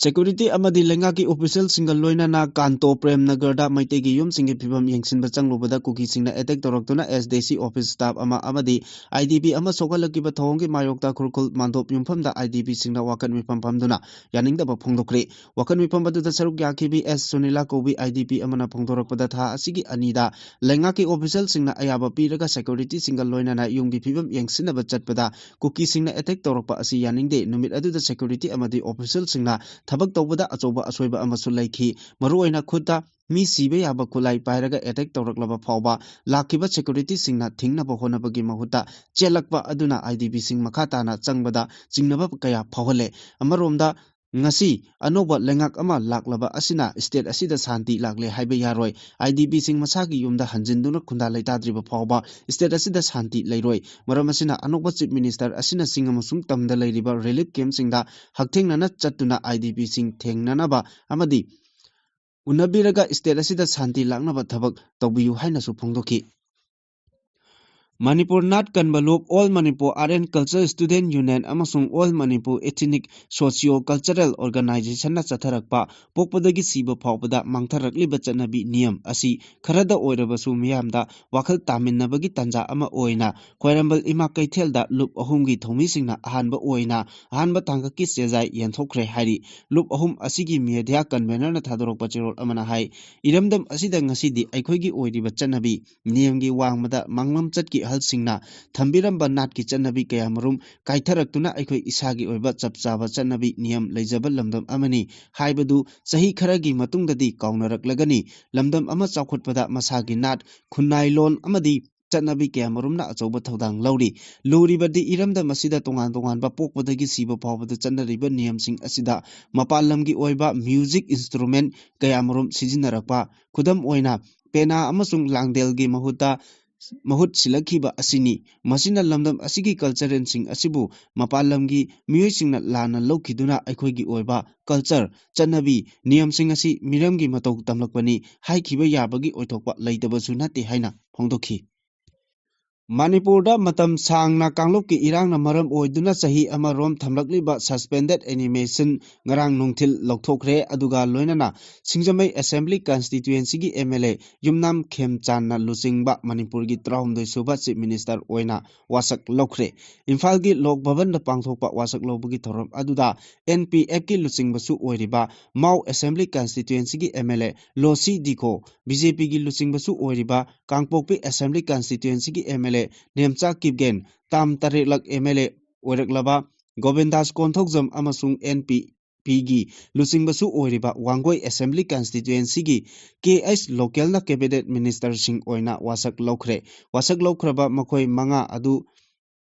ꯁꯦꯀ꯭ꯌꯨꯔꯤꯇꯤ ꯑꯃꯗꯤ ꯂꯩꯉꯥꯛꯀꯤ ꯑꯣꯐꯤꯁꯤꯌꯦꯜꯁꯤꯡꯒ ꯂꯣꯏꯅꯅ ꯀꯥꯟꯇꯣ ꯄ꯭ꯔꯦꯝ ꯅꯒꯔꯗ ꯃꯩꯇꯩꯒꯤ ꯌꯨꯝꯁꯤꯡꯒꯤ ꯐꯤꯕꯝ ꯌꯦꯡꯁꯤꯟꯕ ꯆꯪꯂꯨꯕꯗ ꯀꯨꯀꯤꯁꯤꯡꯅ ꯑꯦꯇꯦꯛ ꯇꯧꯔꯛꯇꯨꯅ ꯑꯦꯁ ꯗꯤ ꯁꯤ ꯑꯣꯐꯤꯁ ꯁ꯭ꯇꯥꯐ ꯑꯃ ꯑꯃꯗꯤ ꯑꯥꯏ ꯗꯤ ꯄꯤ ꯑꯃ ꯁꯣꯛꯍꯜꯂꯛꯈꯤꯕ ꯊꯧꯑꯣꯡꯒꯤ ꯃꯥꯌꯣꯛꯇ ꯈꯨꯔꯈꯨꯜ ꯃꯥꯟꯗꯣꯞ ꯌꯨꯝꯐꯝꯗ ꯑꯥꯏ ꯗꯤ ꯄꯤꯁꯤꯡꯅ ꯋꯥꯀꯠ ꯃꯤꯐꯝ ꯐꯝꯗꯨꯅ ꯌꯥꯅꯤꯡꯗꯕ ꯐꯣꯡꯗꯣꯛꯈ꯭ꯔꯤ꯫ ꯋꯥꯀꯠ ꯃꯤꯐꯝ ꯑꯗꯨꯗ ꯁꯔꯨꯛ ꯌꯥꯈꯤꯕꯤ ꯑꯦꯁ ꯁꯨꯅꯤꯂꯥ ꯀꯧꯕꯤ ꯑꯥꯏ ꯗꯤ ꯄꯤ ꯑꯃꯅ ꯐꯣꯡꯗꯣꯔꯛꯄꯗ ꯊꯥ ꯑꯁꯤꯒꯤ ꯑꯅꯤꯗ ꯂꯩꯉꯥꯛꯀꯤ ꯑꯣꯐꯤꯁꯤꯌꯦꯜꯁꯤꯡꯅ ꯑꯌꯥꯕ ꯄꯤꯔꯒ ꯁꯦꯀ꯭ꯌꯨꯔꯤꯇꯤꯁꯤꯡꯒ ꯂꯣꯏꯅꯅ ꯌꯨꯝꯒꯤ ꯐꯤꯕꯝ ꯌꯦꯡꯁꯤꯟꯅꯕ ꯆꯠꯄꯗ ꯀꯨꯀꯤꯁꯤꯡꯅ ꯑꯦꯇꯦꯛ ꯇꯧꯔꯛꯄ ꯑꯁꯤ ꯌꯥꯅꯤꯡꯗꯦ꯫ ꯅꯨꯃꯤꯠ ꯑꯗꯨꯗ ꯁꯦꯀ꯭ꯌꯨꯔꯤꯇꯤ ꯑꯃꯗꯤ ꯑꯣꯐꯤꯁꯤꯌꯦꯜꯁꯤꯡꯅ ꯊꯕꯛ ꯇꯧꯕꯗ ꯑꯆꯧꯕ ꯑꯁꯣꯏꯕ ꯑꯃꯁꯨ ꯂꯩꯈꯤ꯫ ꯃꯔꯨꯑꯣꯏꯅ ꯈꯨꯠꯇ ꯃꯤ ꯁꯤꯕ ꯌꯥꯕ ꯈꯨꯠꯂꯥꯏ ꯄꯥꯏꯔꯒ ꯑꯦꯇꯦꯛ ꯇꯧꯔꯛꯂꯕ ꯐꯥꯎꯕ ꯂꯥꯛꯈꯤꯕ ꯁꯦꯀ꯭ꯌꯨꯔꯤꯇꯤꯁꯤꯡꯅ ꯊꯤꯡꯅꯕ ꯍꯣꯠꯅꯕꯒꯤ ꯃꯍꯨꯠꯇ ꯆꯦꯜꯂꯛꯄ ꯑꯗꯨꯅ ꯑꯥꯏ ꯗꯤ ꯄꯤꯁꯤꯡ ꯃꯈꯥ ꯇꯥꯅ ꯆꯪꯕꯗ ꯆꯤꯡꯅꯕ ꯀꯌꯥ ꯐꯥꯎꯍꯜꯂꯦ꯫ ꯑꯃꯔꯣꯝꯗ ꯉꯁꯤ ꯑꯅꯧꯕ ꯂꯩꯉꯥꯛ ꯑꯃ ꯂꯥꯛꯂꯕ ꯑꯁꯤꯅ ꯁ꯭ꯇꯦꯠ ꯑꯁꯤꯗ ꯁꯥꯟꯇꯤ ꯂꯥꯛꯂꯦ ꯍꯥꯏꯕ ꯌꯥꯔꯣꯏ꯫ ꯑꯥꯏ ꯗꯤ ꯄꯤꯁꯤꯡ ꯃꯁꯥꯒꯤ ꯌꯨꯝꯗ ꯍꯟꯖꯤꯟꯗꯨꯅ ꯈꯨꯟꯗꯥ ꯂꯩꯇꯥꯗ꯭ꯔꯤꯕ ꯐꯥꯎꯕ ꯁ꯭ꯇꯦꯠ ꯑꯁꯤꯗ ꯁꯥꯟꯇꯤ ꯂꯩꯔꯣꯏ꯫ ꯃꯔꯝ ꯑꯁꯤꯅ ꯑꯅꯧꯕ ꯆꯤꯐ ꯃꯤꯅꯤꯁꯇꯔ ꯑꯁꯤꯅ ꯆꯤꯡ ꯑꯃꯁꯨꯡ ꯇꯝꯗ ꯂꯩꯔꯤꯕ ꯔꯤꯂꯤꯐ ꯀꯦꯝꯞꯁꯤꯡꯗ ꯍꯛꯊꯦꯡꯅꯅ ꯆꯠꯇꯨꯅ ꯑꯥꯏ ꯗꯤ ꯄꯤꯁꯤꯡ ꯊꯦꯡꯅꯅꯕ ꯑꯃꯗꯤ ꯎꯅꯕꯤꯔꯒ state ꯑꯁꯤꯗ ꯁꯥꯟꯇꯤ ꯂꯥꯛꯅꯕ ꯊꯕꯛ ꯇꯧꯕꯤꯌꯨ ꯍꯥꯏꯅꯁꯨ ꯐꯣꯡꯗꯣꯛꯈꯤ꯫ ꯃꯅꯤꯄꯨꯔ ꯅꯥꯠ ꯀꯟꯕ ꯂꯨꯞ, All Manipur Art and Culture Student Union ꯑꯃꯁꯨꯡ All Manipur Ethnic Socio Cultural Organizationꯅ ꯆꯠꯊꯔꯛꯄ ꯄꯣꯛꯄꯗꯒꯤ ꯁꯤꯕ ꯐꯥꯎꯕꯗ ꯃꯥꯡꯊꯔꯛꯂꯤꯕ ꯆꯠꯅꯕꯤ ꯅꯤꯌꯝ ꯑꯁꯤ ꯈꯔꯗ ꯑꯣꯏꯔꯕꯁꯨ ꯃꯤꯌꯥꯝꯗ ꯋꯥꯈꯜ ꯇꯥꯃꯤꯟꯅꯕꯒꯤ ꯇꯥꯟꯖꯥ ꯑꯃ ꯑꯣꯏꯅ ꯈ꯭ꯋꯥꯏꯔꯝꯕꯟ ꯏꯃꯥ ꯀꯩꯊꯦꯜꯗ ꯂꯨꯞ ꯑꯍꯨꯝꯒꯤ ꯊꯧꯃꯤꯁꯤꯡꯅ ꯑꯍꯥꯟꯕ ꯑꯣꯏꯅ ꯑꯍꯥꯟꯕ ꯇꯥꯡꯀꯛꯀꯤ ꯆꯦꯖꯥꯏ ꯌꯦꯟꯊꯣꯛꯈ꯭ꯔꯦ ꯍꯥꯏꯔꯤ꯫ ꯂꯨꯞ ꯑꯍꯨꯝ ꯑꯁꯤꯒꯤ media convenerꯅ ꯊꯥꯗꯣꯔꯛꯄ ꯆꯦꯔꯣꯜ ꯑꯃꯅ ꯍꯥꯏ, ꯏꯔꯝꯗꯝ ꯑꯁꯤꯗ ꯉꯁꯤꯗꯤ ꯑꯩꯈꯣꯏꯒꯤ ꯑꯣꯏꯔꯤꯕ ꯆꯠꯅꯕꯤ ꯅꯤꯌꯝꯒꯤ ꯋꯥꯡꯃꯗ ꯃꯥꯡꯂꯝꯆꯠꯀꯤ ꯑꯍꯜꯁꯤꯡꯅ ꯊꯝꯕꯤꯔꯝꯕ ꯅꯥꯠꯀꯤ ꯆꯠꯅꯕꯤ ꯀꯌꯥꯃꯔꯨꯝ ꯀꯥꯏꯊꯔꯛꯇꯨꯅ ꯑꯩꯈꯣꯏ ꯏꯁꯥꯒꯤ ꯑꯣꯏꯕ ꯆꯞ ꯆꯥꯕ ꯆꯠꯅꯕꯤ ꯅꯤꯌꯝ ꯂꯩꯖꯕ ꯂꯝꯗꯝ ꯑꯃꯅꯤ ꯍꯥꯏꯕꯗꯨ ꯆꯍꯤ ꯈꯔꯒꯤ ꯃꯇꯨꯡꯗꯗꯤ ꯀꯥꯎꯅꯔꯛꯂꯒꯅꯤ꯫ ꯂꯝꯗꯝ ꯑꯃ ꯆꯥꯎꯈꯠꯄꯗ ꯃꯁꯥꯒꯤ ꯅꯥꯠ, ꯈꯨꯟꯅꯥꯏ ꯂꯣꯟ ꯑꯃꯗꯤ ꯆꯠꯅꯕꯤ ꯀꯌꯥꯃꯔꯨꯝꯅ ꯑꯆꯧꯕ ꯊꯧꯗꯥꯡ ꯂꯧꯔꯤ꯫ ꯂꯨꯔꯤꯕꯗꯤ ꯏꯔꯝꯗꯝ ꯑꯁꯤꯗ ꯇꯣꯉꯥꯟ ꯇꯣꯉꯥꯟꯕ ꯄꯣꯛꯄꯗꯒꯤ ꯁꯤꯕ ꯐꯥꯎꯕꯗ ꯆꯠꯅꯔꯤꯕ ꯅꯤꯌꯝꯁꯤꯡ ꯑꯁꯤꯗ ꯃꯄꯥꯟ ꯂꯝꯒꯤ ꯑꯣꯏꯕ music instrument ꯀꯌꯥꯃꯔꯨꯝ ꯁꯤꯖꯤꯟꯅꯔꯛꯄ, ꯈꯨꯗꯝ ꯑꯣꯏꯅ ꯄꯦꯅꯥ ꯑꯃꯁꯨꯡ ꯂꯥꯡꯗꯦꯜꯒꯤ ꯃꯍꯨꯠꯇ ꯃꯍꯨꯠ ꯁꯤꯜꯂꯛꯈꯤꯕ ꯑꯁꯤꯅꯤ꯫ ꯃꯁꯤꯅ ꯂꯝꯗꯝ ꯑꯁꯤꯒꯤ cultureꯁꯤꯡ ꯑꯁꯤꯕꯨ ꯃꯄꯥꯟ ꯂꯝꯒꯤ ꯃꯤꯑꯣꯏꯁꯤꯡꯅ ꯂꯥꯟꯅ ꯂꯧꯈꯤꯗꯨꯅ ꯑꯩꯈꯣꯏꯒꯤ ꯑꯣꯏꯕ culture, ꯆꯠꯅꯕꯤ, ꯅꯤꯌꯝꯁꯤꯡ ꯑꯁꯤ ꯃꯤꯔꯝꯒꯤ ꯃꯇꯧ ꯇꯝꯂꯛꯄꯅꯤ ꯍꯥꯏꯈꯤꯕ ꯌꯥꯕꯒꯤ ꯑꯣꯏꯊꯣꯛꯄ ꯂꯩꯇꯕꯁꯨ ꯅꯠꯇꯦ ꯍꯥꯏꯅ ꯐꯣꯡꯗꯣꯛꯈꯤ꯫ ꯃꯅꯤꯄꯨꯔꯗ ꯃꯇꯝ ꯁꯥꯡꯅ ꯀꯥꯡꯂꯨꯞꯀꯤ ꯏꯔꯥꯡꯅ ꯃꯔꯝ ꯑꯣꯏꯗꯨꯅ ꯆꯍꯤ ꯑꯃꯔꯣꯝ ꯊꯝꯂꯛꯂꯤꯕ suspended animation ꯉꯔꯥꯡ ꯅꯨꯡꯊꯤꯜ ꯂꯧꯊꯣꯛꯈ꯭ꯔꯦ꯫ ꯑꯗꯨꯒ ꯂꯣꯏꯅꯅ ꯁꯤꯡꯖꯃꯩ Assembly Constituencyꯒꯤ MLA ꯌꯨꯝꯅꯥꯝ ꯈꯦꯝꯆꯥꯟꯅ ꯂꯨꯆꯤꯡꯕ ꯃꯅꯤꯄꯨꯔꯒꯤ ꯇꯔꯥꯍꯨꯝꯗꯣꯏ ꯁꯨꯕ Chief Minister ꯑꯣꯏꯅ ꯋꯥꯁꯛ ꯂꯧꯈ꯭ꯔꯦ꯫ ꯏꯝꯐꯥꯜꯒꯤ ꯂꯣꯛ ꯚꯕꯟꯗ ꯄꯥꯡꯊꯣꯛꯄ ꯋꯥꯁꯛ ꯂꯧꯕꯒꯤ ꯊꯧꯔꯝ ꯑꯗꯨꯗ NPFꯀꯤ ꯂꯨꯆꯤꯡꯕꯁꯨ ꯑꯣꯏꯔꯤꯕ ꯃꯥꯎ Assembly Constituencyꯒꯤ MLA ꯂꯣꯁꯤ ꯗꯤꯈꯣ, BJPꯒꯤ ꯂꯨꯆꯤꯡꯕꯁꯨ ꯑꯣꯏꯔꯤꯕ ꯀꯥꯡꯄꯣꯛꯄꯤ Assembly Constituencyꯒꯤ MLA ꯅꯦꯝꯆꯥ ꯀꯤꯞꯒꯦꯟ, ꯇꯥꯝ ꯇꯔꯦꯠꯂꯛ MLA ꯑꯣꯏꯔꯛꯂꯕ ꯒꯣꯕꯤꯟꯗꯥꯁ ꯀꯣꯟꯊꯧꯖꯝ ꯑꯃꯁꯨꯡ NPPꯒꯤ ꯂꯨꯆꯤꯡꯕꯁꯨ ꯑꯣꯏꯔꯤꯕ ꯋꯥꯡꯒꯣꯏ Assembly Constituencyꯒꯤ KH Localꯅ Cabinet Ministerꯁꯤꯡ ꯑꯣꯏꯅ ꯋꯥꯁꯛ ꯂꯧꯈ꯭ꯔꯦ꯫ ꯋꯥꯁꯛ ꯂꯧꯈ꯭ꯔꯕ ꯃꯈꯣꯏ ꯃꯉꯥ ꯑꯗꯨ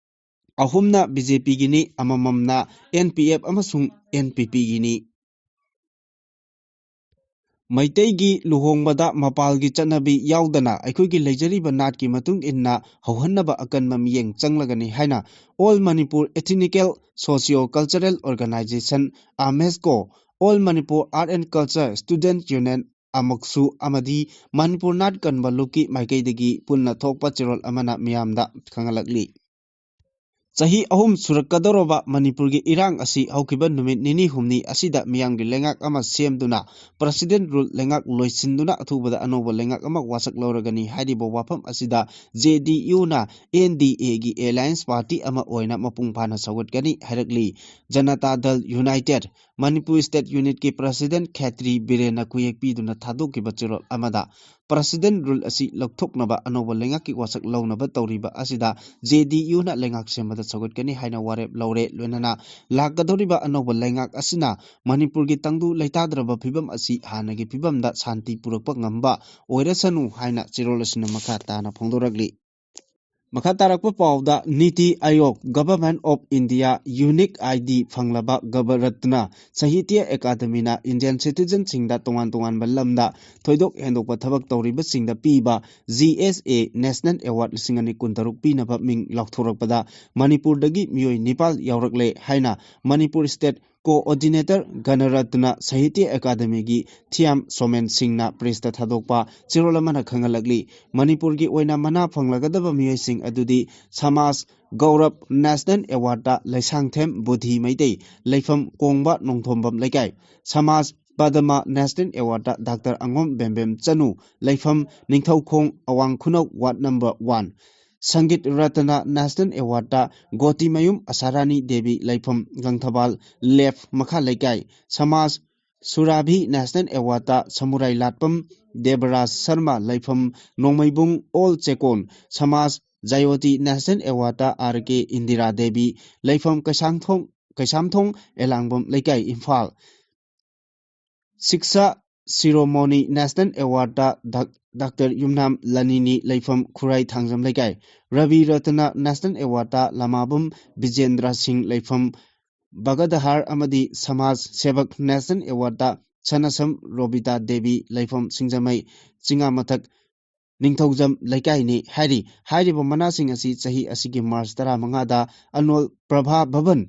ꯑꯍꯨꯝꯅ BJPꯒꯤꯅꯤ, ꯑꯃꯃꯝꯅ NPF ꯑꯃꯁꯨꯡ NPPꯒꯤꯅꯤ꯫ ꯃꯩꯇꯩꯒꯤ ꯂꯨꯍꯣꯡꯕꯗ ꯃꯄꯥꯜꯒꯤ ꯆꯠꯅꯕꯤ ꯌꯥꯎꯗꯅ ꯑꯩꯈꯣꯏꯒꯤ ꯂꯩꯖꯔꯤꯕ ꯅꯥꯠꯀꯤ ꯃꯇꯨꯡ ꯏꯟꯅ ꯍꯧꯍꯟꯅꯕ ꯑꯀꯟꯕ ꯃꯤꯠꯌꯦꯡ ꯆꯪꯂꯒꯅꯤ ꯍꯥꯏꯅ All Manipur Ethnical Socio Cultural Organization, AMESCO, All Manipur Art and Culture Student Union, ꯑꯃꯛꯁꯨ ꯑꯃꯗꯤ ꯃꯅꯤꯄꯨꯔ ꯅꯥꯠ ꯀꯟꯕ ꯂꯨꯞꯀꯤ ꯃꯥꯏꯀꯩꯗꯒꯤ ꯄꯨꯟꯅ ꯊꯣꯛꯄ ꯆꯦꯔꯣꯜ ꯑꯃꯅ ꯃꯤꯌꯥꯝꯗ ꯈꯪꯍꯜꯂꯛꯂꯤ꯫ ꯆꯍꯤ ꯑꯍꯨꯝ ꯁꯨꯔꯛꯀꯗꯧꯔꯕ ꯃꯅꯤꯄꯨꯔꯒꯤ ꯏꯔꯥꯡ ꯑꯁꯤ ꯍꯧꯈꯤꯕ ꯅꯨꯃꯤꯠ ꯅꯤꯅꯤ ꯍꯨꯝꯅꯤ ꯑꯁꯤꯗ ꯃꯤꯌꯥꯝꯒꯤ ꯂꯩꯉꯥꯛ ꯑꯃ ꯁꯦꯝꯗꯨꯅ, ꯄ꯭ꯔꯁꯤꯗꯦꯟ ꯔꯨꯜ ꯂꯩꯉꯥꯛ ꯂꯣꯏꯁꯤꯟꯗꯨꯅ ꯑꯊꯨꯕꯗ ꯑꯅꯧꯕ ꯂꯩꯉꯥꯛ ꯑꯃ ꯋꯥꯁꯛ ꯂꯧꯔꯒꯅꯤ ꯍꯥꯏꯔꯤꯕ ꯋꯥꯐꯝ ꯑꯁꯤꯗ ꯖꯦ ꯗꯤ ꯌꯨꯅ ꯑꯦꯟ ꯗꯤ ꯑꯦꯒꯤ ꯑꯦꯂꯥꯌꯟꯁ ꯄꯥꯔꯇꯤ ꯑꯃ ꯑꯣꯏꯅ ꯃꯄꯨꯡ ꯐꯥꯅ ꯁꯧꯒꯠꯀꯅꯤ ꯍꯥꯏꯔꯛꯂꯤ꯫ ꯖꯅꯇꯥ ꯗꯜ ꯌꯨꯅꯥꯏꯇꯦꯗ ꯃꯅꯤꯄꯨꯔ ꯁ꯭ꯇꯦꯠ ꯌꯨꯅꯤꯠꯀꯤ ꯄ꯭ꯔꯁꯤꯗꯦꯟ ꯈꯦꯇ꯭ꯔꯤ ꯕꯤꯔꯦꯟꯅ ꯈꯨꯌꯦꯛ ꯄꯤꯗꯨꯅ ꯊꯥꯗꯣꯛꯈꯤꯕ ꯆꯦꯔꯣꯜ ꯑꯃꯗ, ꯄ꯭ꯔꯁꯤꯗꯦꯟ ꯔꯨꯜ ꯑꯁꯤ ꯂꯧꯊꯣꯛꯅꯕ ꯑꯅꯧꯕ ꯂꯩꯉꯥꯛꯀꯤ ꯋꯥꯁꯛ ꯂꯧꯅꯕ ꯇꯧꯔꯤꯕ ꯑꯁꯤꯗ ꯖꯦ ꯗꯤ ꯌꯨꯅ ꯂꯩꯉꯥꯛ ꯁꯦꯝꯕꯗ ꯁꯧꯒꯠꯀꯅꯤ ꯍꯥꯏꯅ ꯋꯥꯔꯦꯞ ꯂꯧꯔꯦ꯫ ꯂꯣꯏꯅꯅ ꯂꯥꯛꯀꯗꯧꯔꯤꯕ ꯑꯅꯧꯕ ꯂꯩꯉꯥꯛ ꯑꯁꯤꯅ ꯃꯅꯤꯄꯨꯔꯒꯤ ꯇꯪꯗꯨ ꯂꯩꯇꯥꯗ꯭ꯔꯕ ꯐꯤꯕꯝ ꯑꯁꯤ ꯍꯥꯟꯅꯒꯤ ꯐꯤꯕꯝꯗ ꯁꯥꯟꯇꯤ ꯄꯨꯔꯛꯄ ꯉꯝꯕ ꯑꯣꯏꯔꯁꯅꯨ ꯍꯥꯏꯅ ꯆꯦꯔꯣꯜ ꯑꯁꯤꯅ ꯃꯈꯥ ꯇꯥꯅ ꯐꯣꯡꯗꯣꯔꯛꯂꯤ꯫ ꯃꯈꯥ ꯇꯥꯔꯛꯄ ꯄꯥꯎꯗ, ꯅꯤꯇꯤ ꯑꯥꯌꯣꯒ, Government of India Unique I D ꯐꯪꯂꯕ ꯒꯕꯔꯠꯅ ꯁꯥꯍꯤꯇ꯭ꯌ ꯑꯦꯀꯥꯗꯃꯤꯅ ꯏꯟꯗꯤꯌꯟ ꯁꯤꯇꯤꯖꯟꯁꯤꯡꯗ ꯇꯣꯉꯥꯟ ꯇꯣꯉꯥꯟꯕ ꯂꯝꯗ ꯊꯣꯏꯗꯣꯛ ꯍꯦꯟꯗꯣꯛꯄ ꯊꯕꯛ ꯇꯧꯔꯤꯕꯁꯤꯡꯗ ꯄꯤꯕ ꯖꯤ ꯑꯦꯁ ꯑꯦ National Award ꯂꯤꯁꯤꯡ ꯑꯅꯤ ꯀꯨꯟꯇꯔꯨꯛ ꯄꯤꯅꯕ ꯃꯤꯡ ꯂꯥꯎꯊꯣꯔꯛꯄꯗ ꯃꯅꯤꯄꯨꯔꯗꯒꯤ ꯃꯤꯑꯣꯏ ꯅꯤꯄꯥꯜ ꯌꯥꯎꯔꯛꯂꯦ ꯍꯥꯏꯅ ꯃꯅꯤꯄꯨꯔ ꯁ꯭ꯇꯦꯠ ꯀꯣꯑꯣꯔꯗꯤꯅꯦꯇꯔ ꯒꯅꯔꯠꯅ ꯁꯥꯍꯤꯇ꯭ꯌ ꯑꯦꯀꯥꯗꯃꯤꯒꯤ ꯊꯤꯌꯥꯝ ꯁꯣꯃꯦꯟ ꯁꯤꯡꯅ ꯄ꯭ꯔꯦꯁꯇ ꯊꯥꯗꯣꯛꯄ ꯆꯦꯔꯣꯜ ꯑꯃꯅ ꯈꯪꯍꯜꯂꯛꯂꯤ꯫ ꯃꯅꯤꯄꯨꯔꯒꯤ ꯑꯣꯏꯅ ꯃꯅꯥ ꯐꯪꯂꯒꯗꯕ ꯃꯤꯑꯣꯏꯁꯤꯡ ꯑꯗꯨꯗꯤ ꯁꯃꯥꯖ ꯒꯧꯔꯕ National Awardꯇ ꯂꯩꯁꯥꯡꯊꯦꯝ ꯕꯨꯙꯤ ꯃꯩꯇꯩ, ꯂꯩꯐꯝ ꯀꯣꯡꯕ ꯅꯣꯡꯊꯣꯝꯕꯝ ꯂꯩꯀꯥꯏ, ꯁꯃꯥꯖ ꯄꯗꯃ National Awardꯇ ꯗꯥꯛꯇꯔ ꯑꯉꯣꯝ ꯕꯦꯝꯕꯦꯝ ꯆꯅꯨ, ꯂꯩꯐꯝ ꯅꯤꯡꯊꯧꯈꯣꯡ ꯑꯋꯥꯡ ꯈꯨꯅꯧ, ward number one, ꯁꯪꯒꯤꯠ ꯔꯇꯅ National Awardꯇ ꯒꯣꯇꯤꯃꯌꯨꯝ ꯑꯁꯥꯔꯥꯅꯤ ꯗꯦꯕꯤ, ꯂꯩꯐꯝ ꯒꯪꯊꯕꯥꯜ left ꯃꯈꯥ ꯂꯩꯀꯥꯏ, ꯁꯃꯥꯖ ꯁꯨꯔꯥꯚꯤ National Awardꯇ ꯁꯃꯨꯔꯥꯏ ꯂꯥꯠꯄꯝ ꯗꯦꯕꯔꯥꯖ ꯁꯔꯃ, ꯂꯩꯐꯝ ꯅꯣꯡꯃꯩꯕꯨꯡ ꯑꯣꯜ ꯆꯦꯀꯣꯟ, ꯁꯃꯥꯖ ꯖꯥꯌꯣꯇꯤ National Awardꯇ ꯑꯥꯔ ꯀꯦ ꯏꯟꯗꯤꯔꯥ ꯗꯦꯕꯤ, ꯂꯩꯐꯝ ꯀꯩꯁꯥꯡꯊꯣꯡ, ꯀꯩꯁꯥꯝꯊꯣꯡ ꯑꯦꯂꯥꯡꯕꯝ ꯂꯩꯀꯥꯏ, ꯏꯝꯐꯥꯜ꯫ ꯁꯤꯛꯁꯥ ꯁꯤꯔꯣꯃꯣꯅꯤ National Awardꯇ ꯗꯥꯛ-, ꯗꯥꯛꯇꯔ ꯌꯨꯝꯅꯥꯝ ꯂꯥꯅꯤꯅꯤ, ꯂꯩꯐꯝ ꯈꯨꯔꯥꯏ ꯊꯥꯡꯖꯝ ꯂꯩꯀꯥꯏ꯫ ꯔꯕꯤ ꯔꯇꯅ National Awardꯇ ꯂꯃꯥꯕꯝ ꯕꯤꯖꯦꯟꯗ꯭ꯔ ꯁꯤꯡ, ꯂꯩꯐꯝ ꯕꯒꯗꯍꯥꯔ ꯑꯃꯗꯤ ꯁꯃꯥꯖ ꯁꯦꯕꯛ National Awardꯇ ꯁꯅꯁꯝ ꯔꯣꯕꯤꯇꯥ ꯗꯦꯕꯤ, ꯂꯩꯐꯝ ꯁꯤꯡꯖꯃꯩ ꯆꯤꯉꯥꯃꯊꯛ ꯅꯤꯡꯊꯧꯖꯝ ꯂꯩꯀꯥꯏꯅꯤ ꯍꯥꯏꯔꯤ꯫ ꯍꯥꯏꯔꯤꯕ ꯃꯅꯥꯁꯤꯡ ꯑꯁꯤ ꯆꯍꯤ ꯑꯁꯤꯒꯤ ꯃꯥꯔꯆ ꯇꯔꯥꯃꯉꯥꯗ ꯑꯅꯣꯜ ꯄ꯭ꯔꯚꯥ ꯚꯕꯟ,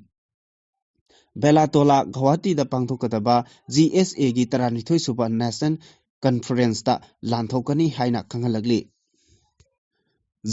ꯕꯦꯂꯥꯇꯣꯂꯥ, ꯒꯧꯍꯥꯇꯤꯗ ꯄꯥꯡꯊꯣꯛꯀꯗꯕ ꯖꯤ ꯑꯦꯁ ꯑꯦꯒꯤ ꯇꯔꯥꯅꯤꯊꯣꯏ ꯁꯨꯕ National ꯀꯟꯐꯔꯦꯟꯁꯇ ꯂꯥꯟꯊꯣꯛꯀꯅꯤ ꯍꯥꯏꯅ ꯈꯪꯍꯜꯂꯛꯂꯤ꯫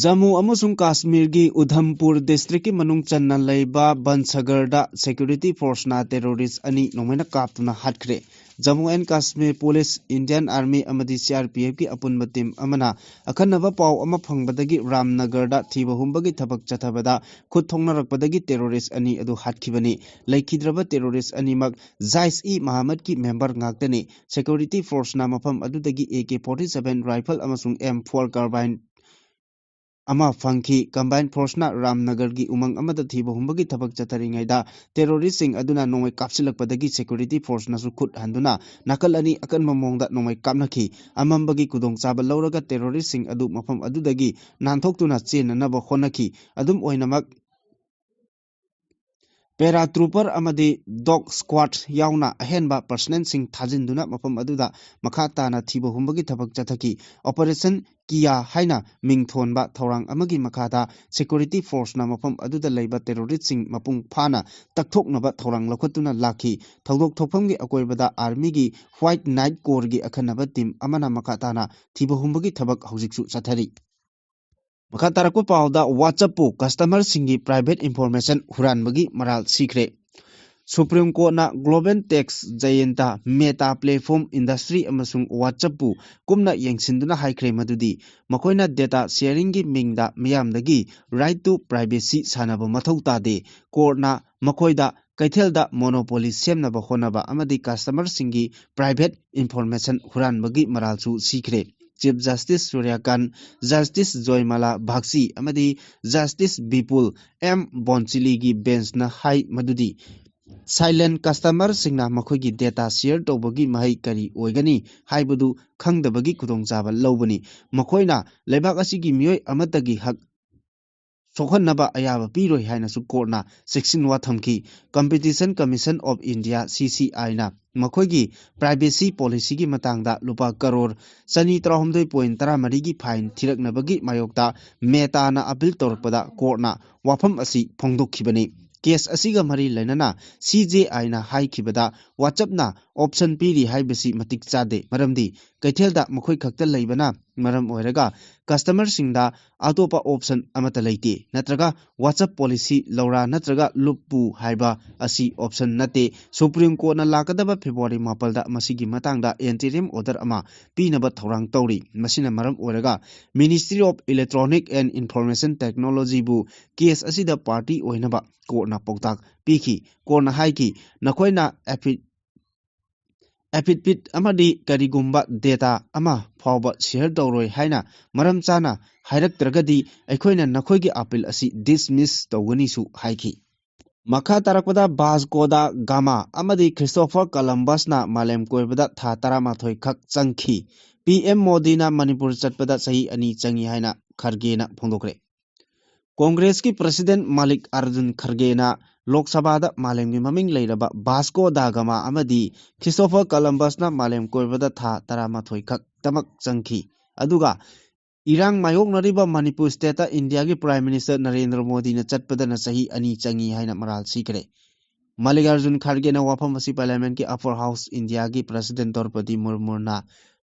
ꯖꯝꯃꯨ ꯑꯃꯁꯨꯡ ꯀꯥꯁꯃꯤꯔꯒꯤ ꯎꯙꯝꯄꯨꯔ ꯗꯤꯁꯇ꯭ꯔꯤꯛꯀꯤ ꯃꯅꯨꯡ ꯆꯟꯅ ꯂꯩꯕ ꯕꯟꯁꯒꯔꯗ ꯁꯦꯀ꯭ꯌꯨꯔꯤꯇꯤ ꯐꯣꯔꯁꯅ ꯇꯦꯔꯣꯔꯤꯁ ꯑꯅꯤ ꯅꯣꯡꯃꯩꯅ ꯀꯥꯞꯇꯨꯅ ꯍꯥꯠꯈ꯭ꯔꯦ꯫ Jammu and Kashmir police, Indian army ꯑꯃꯗꯤ ꯁꯤ ꯑꯥꯔ ꯄꯤ ꯑꯦꯐꯀꯤ ꯑꯄꯨꯟꯕ ꯇꯤꯝ ꯑꯃꯅ ꯑꯈꯟꯅꯕ ꯄꯥꯎ ꯑꯃ ꯐꯪꯕꯗꯒꯤ ꯔꯥꯝꯅꯒꯔꯗ ꯊꯤꯕ ꯍꯨꯝꯕꯒꯤ ꯊꯕꯛ ꯆꯠꯊꯕꯗ ꯈꯨꯠ ꯊꯣꯛꯅꯔꯛꯄꯗꯒꯤ ꯇꯦꯔꯣꯔꯤꯁ ꯑꯅꯤ ꯑꯗꯨ ꯍꯥꯠꯈꯤꯕꯅꯤ꯫ ꯂꯩꯈꯤꯗ꯭ꯔꯕ ꯇꯦꯔꯣꯔꯤꯁ ꯑꯅꯤꯃꯛ ꯖꯥꯏꯁ ꯏ ꯃꯍꯥꯃꯗꯀꯤ ꯃꯦꯝꯕꯔ ꯉꯥꯛꯇꯅꯤ꯫ ꯁꯦꯀ꯭ꯌꯨꯔꯤꯇꯤ ꯐꯣꯔꯁꯅ ꯃꯐꯝ ꯑꯗꯨꯗꯒꯤ A K forty seven rifle ꯑꯃꯁꯨꯡ ꯑꯦꯝ ꯐꯣꯔ ꯀꯥꯔꯕꯥꯏꯟ ꯑꯃ ꯐꯪꯈꯤ꯫ ꯀꯝꯕꯥꯏꯟ ꯐꯣꯔꯁꯅ ꯔꯥꯝꯅꯒꯔꯒꯤ ꯎꯃꯪ ꯑꯃꯗ ꯊꯤꯕ ꯍꯨꯝꯕꯒꯤ ꯊꯕꯛ ꯆꯠꯊꯔꯤꯉꯩꯗ ꯇꯦꯔꯣꯔꯤꯁꯁꯤꯡ ꯑꯗꯨꯅ ꯅꯣꯡꯃꯩ ꯀꯥꯞꯁꯤꯜꯂꯛꯄꯗꯒꯤ ꯁꯦꯀ꯭ꯌꯨꯔꯤꯇꯤ ꯐꯣꯔꯁꯅꯁꯨ ꯈꯨꯠ ꯍꯟꯗꯨꯅ ꯅꯥꯀꯜ ꯑꯅꯤ ꯑꯀꯟꯕ ꯃꯑꯣꯡꯗ ꯅꯣꯡꯃꯩ ꯀꯥꯞꯅꯈꯤ꯫ ꯑꯃꯝꯕꯒꯤ ꯈꯨꯗꯣꯡꯆꯥꯕ ꯂꯧꯔꯒ ꯇꯦꯔꯣꯔꯤꯁꯁꯤꯡ ꯑꯗꯨ ꯃꯐꯝ ꯑꯗꯨꯗꯒꯤ ꯅꯥꯟꯊꯣꯛꯇꯨꯅ ꯆꯦꯟꯅꯅꯕ ꯍꯣꯠꯅꯈꯤ꯫ ꯑꯗꯨꯝ ꯑꯣꯏꯅꯃꯛ, ꯄꯦꯔꯥ ꯇ꯭ꯔꯨꯄꯔ ꯑꯃꯗꯤ ꯗꯣꯒ ꯁ꯭ꯀ꯭ꯋꯥꯗ ꯌꯥꯎꯅ ꯑꯍꯦꯟꯕ ꯄꯔꯁꯅꯦꯜꯁꯤꯡ ꯊꯥꯖꯤꯟꯗꯨꯅ ꯃꯐꯝ ꯑꯗꯨꯗ ꯃꯈꯥ ꯇꯥꯅ ꯊꯤꯕ ꯍꯨꯝꯕꯒꯤ ꯊꯕꯛ ꯆꯠꯊꯈꯤ꯫ ꯑꯣꯄꯔꯦꯁꯟ ꯀꯤꯌꯥ ꯍꯥꯏꯅ ꯃꯤꯡ ꯊꯣꯟꯕ ꯊꯧꯔꯥꯡ ꯑꯃꯒꯤ ꯃꯈꯥꯗ ꯁꯦꯀ꯭ꯌꯨꯔꯤꯇꯤ ꯐꯣꯔꯁꯅ ꯃꯐꯝ ꯑꯗꯨꯗ ꯂꯩꯕ ꯇꯦꯔꯣꯔꯤꯁꯁꯤꯡ ꯃꯄꯨꯡ ꯐꯥꯅ ꯇꯛꯊꯣꯛꯅꯕ ꯊꯧꯔꯥꯡ ꯂꯧꯈꯠꯇꯨꯅ ꯂꯥꯛꯈꯤ꯫ ꯊꯧꯗꯣꯛ ꯊꯣꯛꯐꯝꯒꯤ ꯑꯀꯣꯏꯕꯗ ꯑꯥꯔꯃꯤꯒꯤ ꯋꯥꯏꯠ ꯅꯥꯏꯠ ꯀꯣꯔꯒꯤ ꯑꯈꯟꯅꯕ ꯇꯤꯝ ꯑꯃꯅ ꯃꯈꯥ ꯇꯥꯅ ꯊꯤꯕ ꯍꯨꯝꯕꯒꯤ ꯊꯕꯛ ꯍꯧꯖꯤꯛꯁꯨ ꯆꯠꯊꯔꯤ꯫ ꯃꯈꯥ ꯇꯥꯔꯛꯄ ꯄꯥꯎꯗ, WhatsApp-ꯄꯨ ꯀꯁꯇꯃꯔꯁꯤꯡꯒꯤ ꯄ꯭ꯔꯥꯏꯚꯦꯠ ꯏꯟꯐꯣꯔꯃꯦꯁꯟ ꯍꯨꯔꯥꯟꯕꯒꯤ ꯃꯔꯥꯜ ꯁꯤꯈ꯭ꯔꯦ꯫ ꯁꯨꯄ꯭ꯔꯤꯝ ꯀꯣꯔꯠꯅ global tech giant, Meta platform industry ꯑꯃꯁꯨꯡ WhatsApp-ꯄꯨ ꯀꯨꯞꯅ ꯌꯦꯡꯁꯤꯟꯗꯨꯅ ꯍꯥꯏꯈ꯭ꯔꯦ ꯃꯗꯨꯗꯤ ꯃꯈꯣꯏꯅ ꯗꯦꯇꯥ ꯁꯦꯌꯔꯤꯡꯒꯤ ꯃꯤꯡꯗ ꯃꯤꯌꯥꯝꯗꯒꯤ ꯔꯥꯏꯠ ꯇꯨ ꯄ꯭ꯔꯥꯏꯚꯦꯁꯤ ꯁꯥꯟꯅꯕ ꯃꯊꯧ ꯇꯥꯗꯦ꯫ ꯀꯣꯔꯠꯅ ꯃꯈꯣꯏꯗ ꯀꯩꯊꯦꯜꯗ ꯃꯣꯅꯣꯄꯣꯂꯤ ꯁꯦꯝꯅꯕ ꯍꯣꯠꯅꯕ ꯑꯃꯗꯤ ꯀꯁꯇꯃꯔꯁꯤꯡꯒꯤ ꯄ꯭ꯔꯥꯏꯚꯦꯠ ꯏꯟꯐꯣꯔꯃꯦꯁꯟ ꯍꯨꯔꯥꯟꯕꯒꯤ ꯃꯔꯥꯜꯁꯨ ꯁꯤꯈ꯭ꯔꯦ꯫ ꯆꯤꯐ ꯖꯁꯇꯤꯁ ꯁꯨꯔ꯭ꯌꯀꯥꯟ, ꯖꯁꯇꯤꯁ ꯖꯣꯏꯃꯥꯂꯥ ꯕꯥꯒꯆꯤ ꯑꯃꯗꯤ ꯖꯁꯇꯤꯁ ꯕꯤꯄꯨꯜ ꯑꯦꯝ ꯕꯣꯟꯆꯤꯂꯤꯒꯤ ꯕꯦꯟꯆꯅ ꯍꯥꯏ ꯃꯗꯨꯗꯤ ꯁꯥꯏꯂꯦꯟ ꯀꯁꯇꯃꯔꯁꯤꯡꯅ ꯃꯈꯣꯏꯒꯤ ꯗꯦꯇꯥ ꯁꯦꯌꯔ ꯇꯧꯕꯒꯤ ꯃꯍꯩ ꯀꯔꯤ ꯑꯣꯏꯒꯅꯤ ꯍꯥꯏꯕꯗꯨ ꯈꯪꯗꯕꯒꯤ ꯈꯨꯗꯣꯡꯆꯥꯕ ꯂꯧꯕꯅꯤ꯫ ꯃꯈꯣꯏꯅ ꯂꯩꯕꯥꯛ ꯑꯁꯤꯒꯤ ꯃꯤꯑꯣꯏ ꯑꯃꯠꯇꯒꯤ ꯍꯛ ꯁꯣꯛꯍꯟꯅꯕ ꯑꯌꯥꯕ ꯄꯤꯔꯣꯏ ꯍꯥꯏꯅꯁꯨ ꯀꯣꯔꯠꯅ ꯆꯦꯛꯁꯤꯟꯋꯥ ꯊꯝꯈꯤ꯫ Competition Commission of India, C C I-ꯅ ꯃꯈꯣꯏꯒꯤ ꯄ꯭ꯔꯥꯏꯚꯦꯁꯤ ꯄꯣꯂꯤꯁꯤꯒꯤ ꯃꯇꯥꯡꯗ ꯂꯨꯄꯥ ꯀꯔꯣꯔ ꯆꯅꯤ ꯇꯔꯥꯍꯨꯝꯗꯣꯏ ꯄꯣꯏꯟ ꯇꯔꯥꯃꯔꯤꯒꯤ ꯐꯥꯏꯟ ꯊꯤꯔꯛꯅꯕꯒꯤ ꯃꯥꯌꯣꯛꯇ ꯃꯦꯇꯥꯅ ꯑꯄꯤꯜ ꯇꯧꯔꯛꯄꯗ ꯀꯣꯔꯠꯅ ꯋꯥꯐꯝ ꯑꯁꯤ ꯐꯣꯡꯗꯣꯛꯈꯤꯕꯅꯤ꯫ ꯀꯦꯁ ꯑꯁꯤꯒ ꯃꯔꯤ ꯂꯩꯅꯅ C J I-ꯅ ꯍꯥꯏꯈꯤꯕꯗ WhatsApp-ꯅ option ꯄꯤꯔꯤ ꯍꯥꯏꯕꯁꯤ ꯃꯇꯤꯛ ꯆꯥꯗꯦ꯫ ꯃꯔꯝꯗꯤ ꯀꯩꯊꯦꯜꯗ ꯃꯈꯣꯏ ꯈꯛꯇ ꯂꯩꯕꯅ ꯃꯔꯝ ꯑꯣꯏꯔꯒ customerꯁꯤꯡꯗ ꯑꯇꯣꯞꯄ option ꯑꯃꯠꯇ ꯂꯩꯇꯦ, ꯅꯠꯇ꯭ꯔꯒ WhatsApp policy ꯂꯧꯔꯥ ꯅꯠꯇ꯭ꯔꯒ ꯂꯨꯞꯄꯨ ꯍꯥꯏꯕ ꯑꯁꯤ option ꯅꯠꯇꯦ꯫ Supreme Courtꯅ ꯂꯥꯛꯀꯗꯕ February ꯃꯥꯄꯜꯗ ꯃꯁꯤꯒꯤ ꯃꯇꯥꯡꯗ interim order ꯑꯃ ꯄꯤꯅꯕ ꯊꯧꯔꯥꯡ ꯇꯧꯔꯤ꯫ ꯃꯁꯤꯅ ꯃꯔꯝ ꯑꯣꯏꯔꯒ Ministry of Electronic and Information Technologyꯕꯨ case ꯑꯁꯤꯗ party ꯑꯣꯏꯅꯕ courtꯅ ꯄꯥꯎꯇꯥꯛ ꯄꯤꯈꯤ꯫ Courtꯅ ꯍꯥꯏꯈꯤ, ꯅꯈꯣꯏꯅ affid-, affidavit ꯑꯃꯗꯤ ꯀꯔꯤꯒꯨꯝꯕ data ꯑꯃ ꯐꯥꯎꯕ share ꯇꯧꯔꯣꯏ ꯍꯥꯏꯅ ꯃꯔꯝ ꯆꯥꯅ ꯍꯥꯏꯔꯛꯇ꯭ꯔꯒꯗꯤ ꯑꯩꯈꯣꯏꯅ ꯅꯈꯣꯏꯒꯤ appeal ꯑꯁꯤ dismiss ꯇꯧꯒꯅꯤꯁꯨ ꯍꯥꯏꯈꯤ꯫ ꯃꯈꯥ ꯇꯥꯔꯛꯄꯗ Vasco da Gama ꯑꯃꯗꯤ Christopher Columbusꯅ ꯃꯥꯂꯦꯝ ꯀꯣꯏꯕꯗ ꯊꯥ ꯇꯔꯥꯃꯥꯊꯣꯏ ꯈꯛ ꯆꯪꯈꯤ꯫ PM ꯃꯣꯗꯤꯅ ꯃꯅꯤꯄꯨꯔ ꯆꯠꯄꯗ ꯆꯍꯤ ꯑꯅꯤ ꯆꯪꯏ ꯍꯥꯏꯅ ꯈꯔꯒꯦꯅ ꯐꯣꯡꯗꯣꯛꯈ꯭ꯔꯦ꯫ ꯀꯣꯡꯒ꯭ꯔꯦꯁꯀꯤ president ꯃꯥꯂꯤꯛ ꯑꯔꯖꯨꯟ ꯈꯔꯒꯦꯅ ꯂꯣꯛ ꯁꯚꯥꯗ ꯃꯥꯂꯦꯝꯒꯤ ꯃꯃꯤꯡ ꯂꯩꯔꯕ Vasco da Gama ꯑꯃꯗꯤ Christopher Columbusꯅ ꯃꯥꯂꯦꯝ ꯀꯣꯏꯕꯗ ꯊꯥ ꯇꯔꯥꯃꯥꯊꯣꯏ ꯈꯛꯇꯃꯛ ꯆꯪꯈꯤ꯫ ꯑꯗꯨꯒ ꯏꯔꯥꯡ ꯃꯥꯌꯣꯛꯅꯔꯤꯕ ꯃꯅꯤꯄꯨꯔ stateꯇ ꯏꯟꯗꯤꯌꯥꯒꯤ Prime Minister ꯅꯔꯦꯟꯗ꯭ꯔ ꯃꯣꯗꯤꯅ ꯆꯠꯄꯗꯅ ꯆꯍꯤ ꯑꯅꯤ ꯆꯪꯏ ꯍꯥꯏꯅ ꯃꯔꯥꯜ ꯁꯤꯈ꯭ꯔꯦ꯫ ꯃꯥꯂꯤꯛ ꯑꯔꯖꯨꯟ ꯈꯔꯒꯦꯅ ꯋꯥꯐꯝ ꯑꯁꯤ Parliamentꯀꯤ Upper House ꯏꯟꯗꯤꯌꯥꯒꯤ President ꯗ꯭ꯔꯧꯄꯗꯤ ꯃꯨꯔꯃꯨꯅ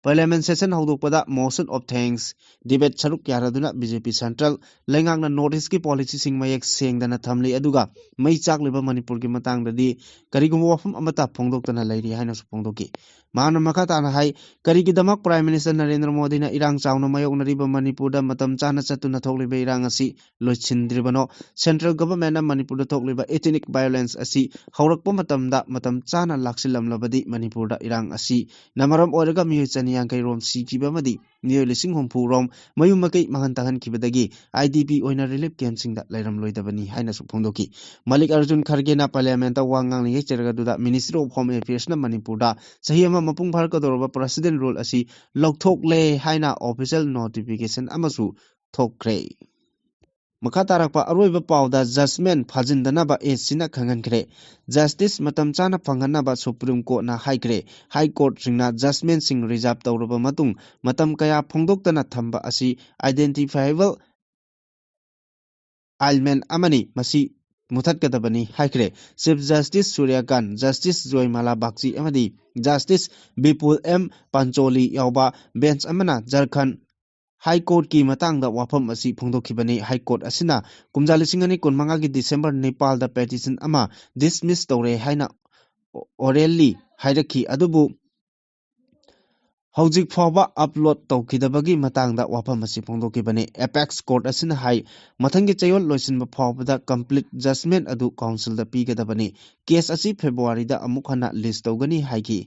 Parliament session ꯍꯧꯗꯣꯛꯄꯗ motion of thanks debate ꯁꯔꯨꯛ ꯌꯥꯔꯗꯨꯅ BJP Central ꯂꯩꯉꯥꯛꯅ North Eastꯀꯤ policyꯁꯤꯡ ꯃꯌꯦꯛ ꯁꯦꯡꯗꯅ ꯊꯝꯂꯤ, ꯑꯗꯨꯒ ꯃꯩ ꯆꯥꯛꯂꯤꯕ ꯃꯅꯤꯄꯨꯔꯒꯤ ꯃꯇꯥꯡꯗꯗꯤ ꯀꯔꯤꯒꯨꯝꯕ ꯋꯥꯐꯝ ꯑꯃꯠꯇ ꯐꯣꯡꯗꯣꯛꯇꯅ ꯂꯩꯔꯤ ꯍꯥꯏꯅꯁꯨ ꯐꯣꯡꯗꯣꯛꯈꯤ꯫ ꯃꯍꯥꯛꯅ ꯃꯈꯥ ꯇꯥꯅ ꯍꯥꯏ, ꯀꯔꯤꯒꯤꯗꯃꯛ Prime Minister ꯅꯔꯦꯟꯗ꯭ꯔ ꯃꯣꯗꯤꯅ ꯏꯔꯥꯡ ꯆꯥꯎꯅ ꯃꯥꯌꯣꯛꯅꯔꯤꯕ ꯃꯅꯤꯄꯨꯔꯗ ꯃꯇꯝ ꯆꯥꯅ ꯆꯠꯇꯨꯅ ꯊꯣꯛꯂꯤꯕ ꯏꯔꯥꯡ ꯑꯁꯤ ꯂꯣꯏꯁꯤꯟꯗ꯭ꯔꯤꯕꯅꯣ? Central Governmentꯅ ꯃꯅꯤꯄꯨꯔꯗ ꯊꯣꯛꯂꯤꯕ ethnic violence ꯑꯁꯤ ꯍꯧꯔꯛꯄ ꯃꯇꯝꯗ ꯃꯇꯝ ꯆꯥꯅ ꯂꯥꯛꯁꯤꯜꯂꯝꯂꯕꯗꯤ ꯃꯅꯤꯄꯨꯔꯗ ꯏꯔꯥꯡ ꯑꯁꯤꯅ ꯃꯔꯝ ꯑꯣꯏꯔꯒ ꯃꯤꯑꯣꯏ ꯆꯅꯤ ꯌꯥꯡꯈꯩ ꯔꯣꯝ ꯁꯤꯈꯤꯕ ꯑꯃꯗꯤ ꯃꯤꯑꯣꯏ ꯂꯤꯁꯤꯡ ꯍꯨꯝꯐꯨ ꯔꯣꯝ ꯃꯌꯨꯝ ꯃꯀꯩ ꯃꯥꯡꯍꯟ ꯇꯥꯛꯍꯟꯈꯤꯕꯗꯒꯤ IDP ꯑꯣꯏꯅ relief campꯁꯤꯡꯗ ꯂꯩꯔꯝꯂꯣꯏꯗꯕꯅꯤ ꯍꯥꯏꯅꯁꯨ ꯐꯣꯡꯗꯣꯛꯈꯤ꯫ ꯃꯥꯂꯤꯛ ꯑꯔꯖꯨꯟ ꯈꯔꯒꯦꯅ Parliamentꯇ ꯋꯥ ꯉꯥꯡꯂꯤꯉꯩ ꯆꯩꯔꯛ ꯑꯗꯨꯗ Ministry of Home Affairsꯅ ꯃꯅꯤꯄꯨꯔꯗ ꯆꯍꯤ ꯑꯃ ꯃꯄꯨꯡ ꯐꯥꯔꯛꯀꯗꯧꯔꯕ President Rule ꯑꯁꯤ ꯂꯧꯊꯣꯛꯂꯦ ꯍꯥꯏꯅ official notification ꯑꯃꯁꯨ ꯊꯣꯛꯈ꯭ꯔꯦ꯫ ꯃꯈꯥ ꯇꯥꯔꯛꯄ ꯑꯔꯣꯏꯕ ꯄꯥꯎꯗ judgment ꯐꯥꯖꯤꯟꯗꯅꯕ AGꯅ ꯈꯪꯍꯟꯈ꯭ꯔꯦ꯫ Justice ꯃꯇꯝ ꯆꯥꯅ ꯐꯪꯍꯟꯅꯕ Supreme Courtꯅ ꯍꯥꯏꯈ꯭ꯔꯦ꯫ High Courtꯁꯤꯡꯅ judgmentꯁꯤꯡ reserve ꯇꯧꯔꯕ ꯃꯇꯨꯡ ꯃꯇꯝ ꯀꯌꯥ ꯐꯣꯡꯗꯣꯛꯇꯅ ꯊꯝꯕ ꯑꯁꯤ identifiable ailment ꯑꯃꯅꯤ꯫ ꯃꯁꯤ ꯃꯨꯊꯠꯀꯗꯕꯅꯤ ꯍꯥꯏꯈ꯭ꯔꯦ꯫ Chief Justice Surya Kant, Justice Joymala Bagchi ꯑꯃꯗꯤ Justice Bipul M Pancholi ꯌꯥꯎꯕ ꯕꯦꯟꯆ ꯑꯃꯅ ꯖꯔꯈꯟ ꯍꯥꯏ ꯀꯣꯔꯠꯀꯤ ꯃꯇꯥꯡꯗ ꯋꯥꯐꯝ ꯑꯁꯤ ꯐꯣꯡꯗꯣꯛꯈꯤꯕꯅꯤ꯫ ꯍꯥꯏ ꯀꯣꯔꯠ ꯑꯁꯤꯅ ꯀꯨꯝꯖꯥ ꯂꯤꯁꯤꯡ ꯑꯅꯤ ꯀꯨꯟꯃꯉꯥꯒꯤ ꯗꯤꯁꯦꯝꯕꯔ ꯅꯤꯄꯥꯜꯗ ꯄꯦꯇꯤꯁꯟ ꯑꯃ ꯗꯤꯁꯃꯤꯁ ꯇꯧꯔꯦ ꯍꯥꯏꯅ ꯑꯣꯔꯦꯜꯂꯤ ꯍꯥꯏꯔꯛꯈꯤ, ꯑꯗꯨꯕꯨ ꯍꯧꯖꯤꯛ ꯐꯥꯎꯕ ꯑꯞꯂꯣꯗ ꯇꯧꯈꯤꯗꯕꯒꯤ ꯃꯇꯥꯡꯗ ꯋꯥꯐꯝ ꯑꯁꯤ ꯐꯣꯡꯗꯣꯛꯈꯤꯕꯅꯤ꯫ ꯑꯦꯄꯦꯛꯁ ꯀꯣꯔꯠ ꯑꯁꯤꯅ ꯍꯥꯏ, ꯃꯊꯪꯒꯤ ꯆꯌꯣꯜ ꯂꯣꯏꯁꯤꯟꯕ ꯐꯥꯎꯕꯗ ꯀꯝꯄ꯭ꯂꯤꯠ ꯖꯖꯃꯦꯟ ꯑꯗꯨ ꯀꯥꯎꯟꯁꯤꯜꯗ ꯄꯤꯒꯗꯕꯅꯤ꯫ ꯀꯦꯁ ꯑꯁꯤ ꯐꯦꯕ꯭ꯔꯨꯋꯥꯔꯤꯗ ꯑꯃꯨꯛ ꯍꯟꯅ ꯂꯤꯁ ꯇꯧꯒꯅꯤ ꯍꯥꯏꯈꯤ꯫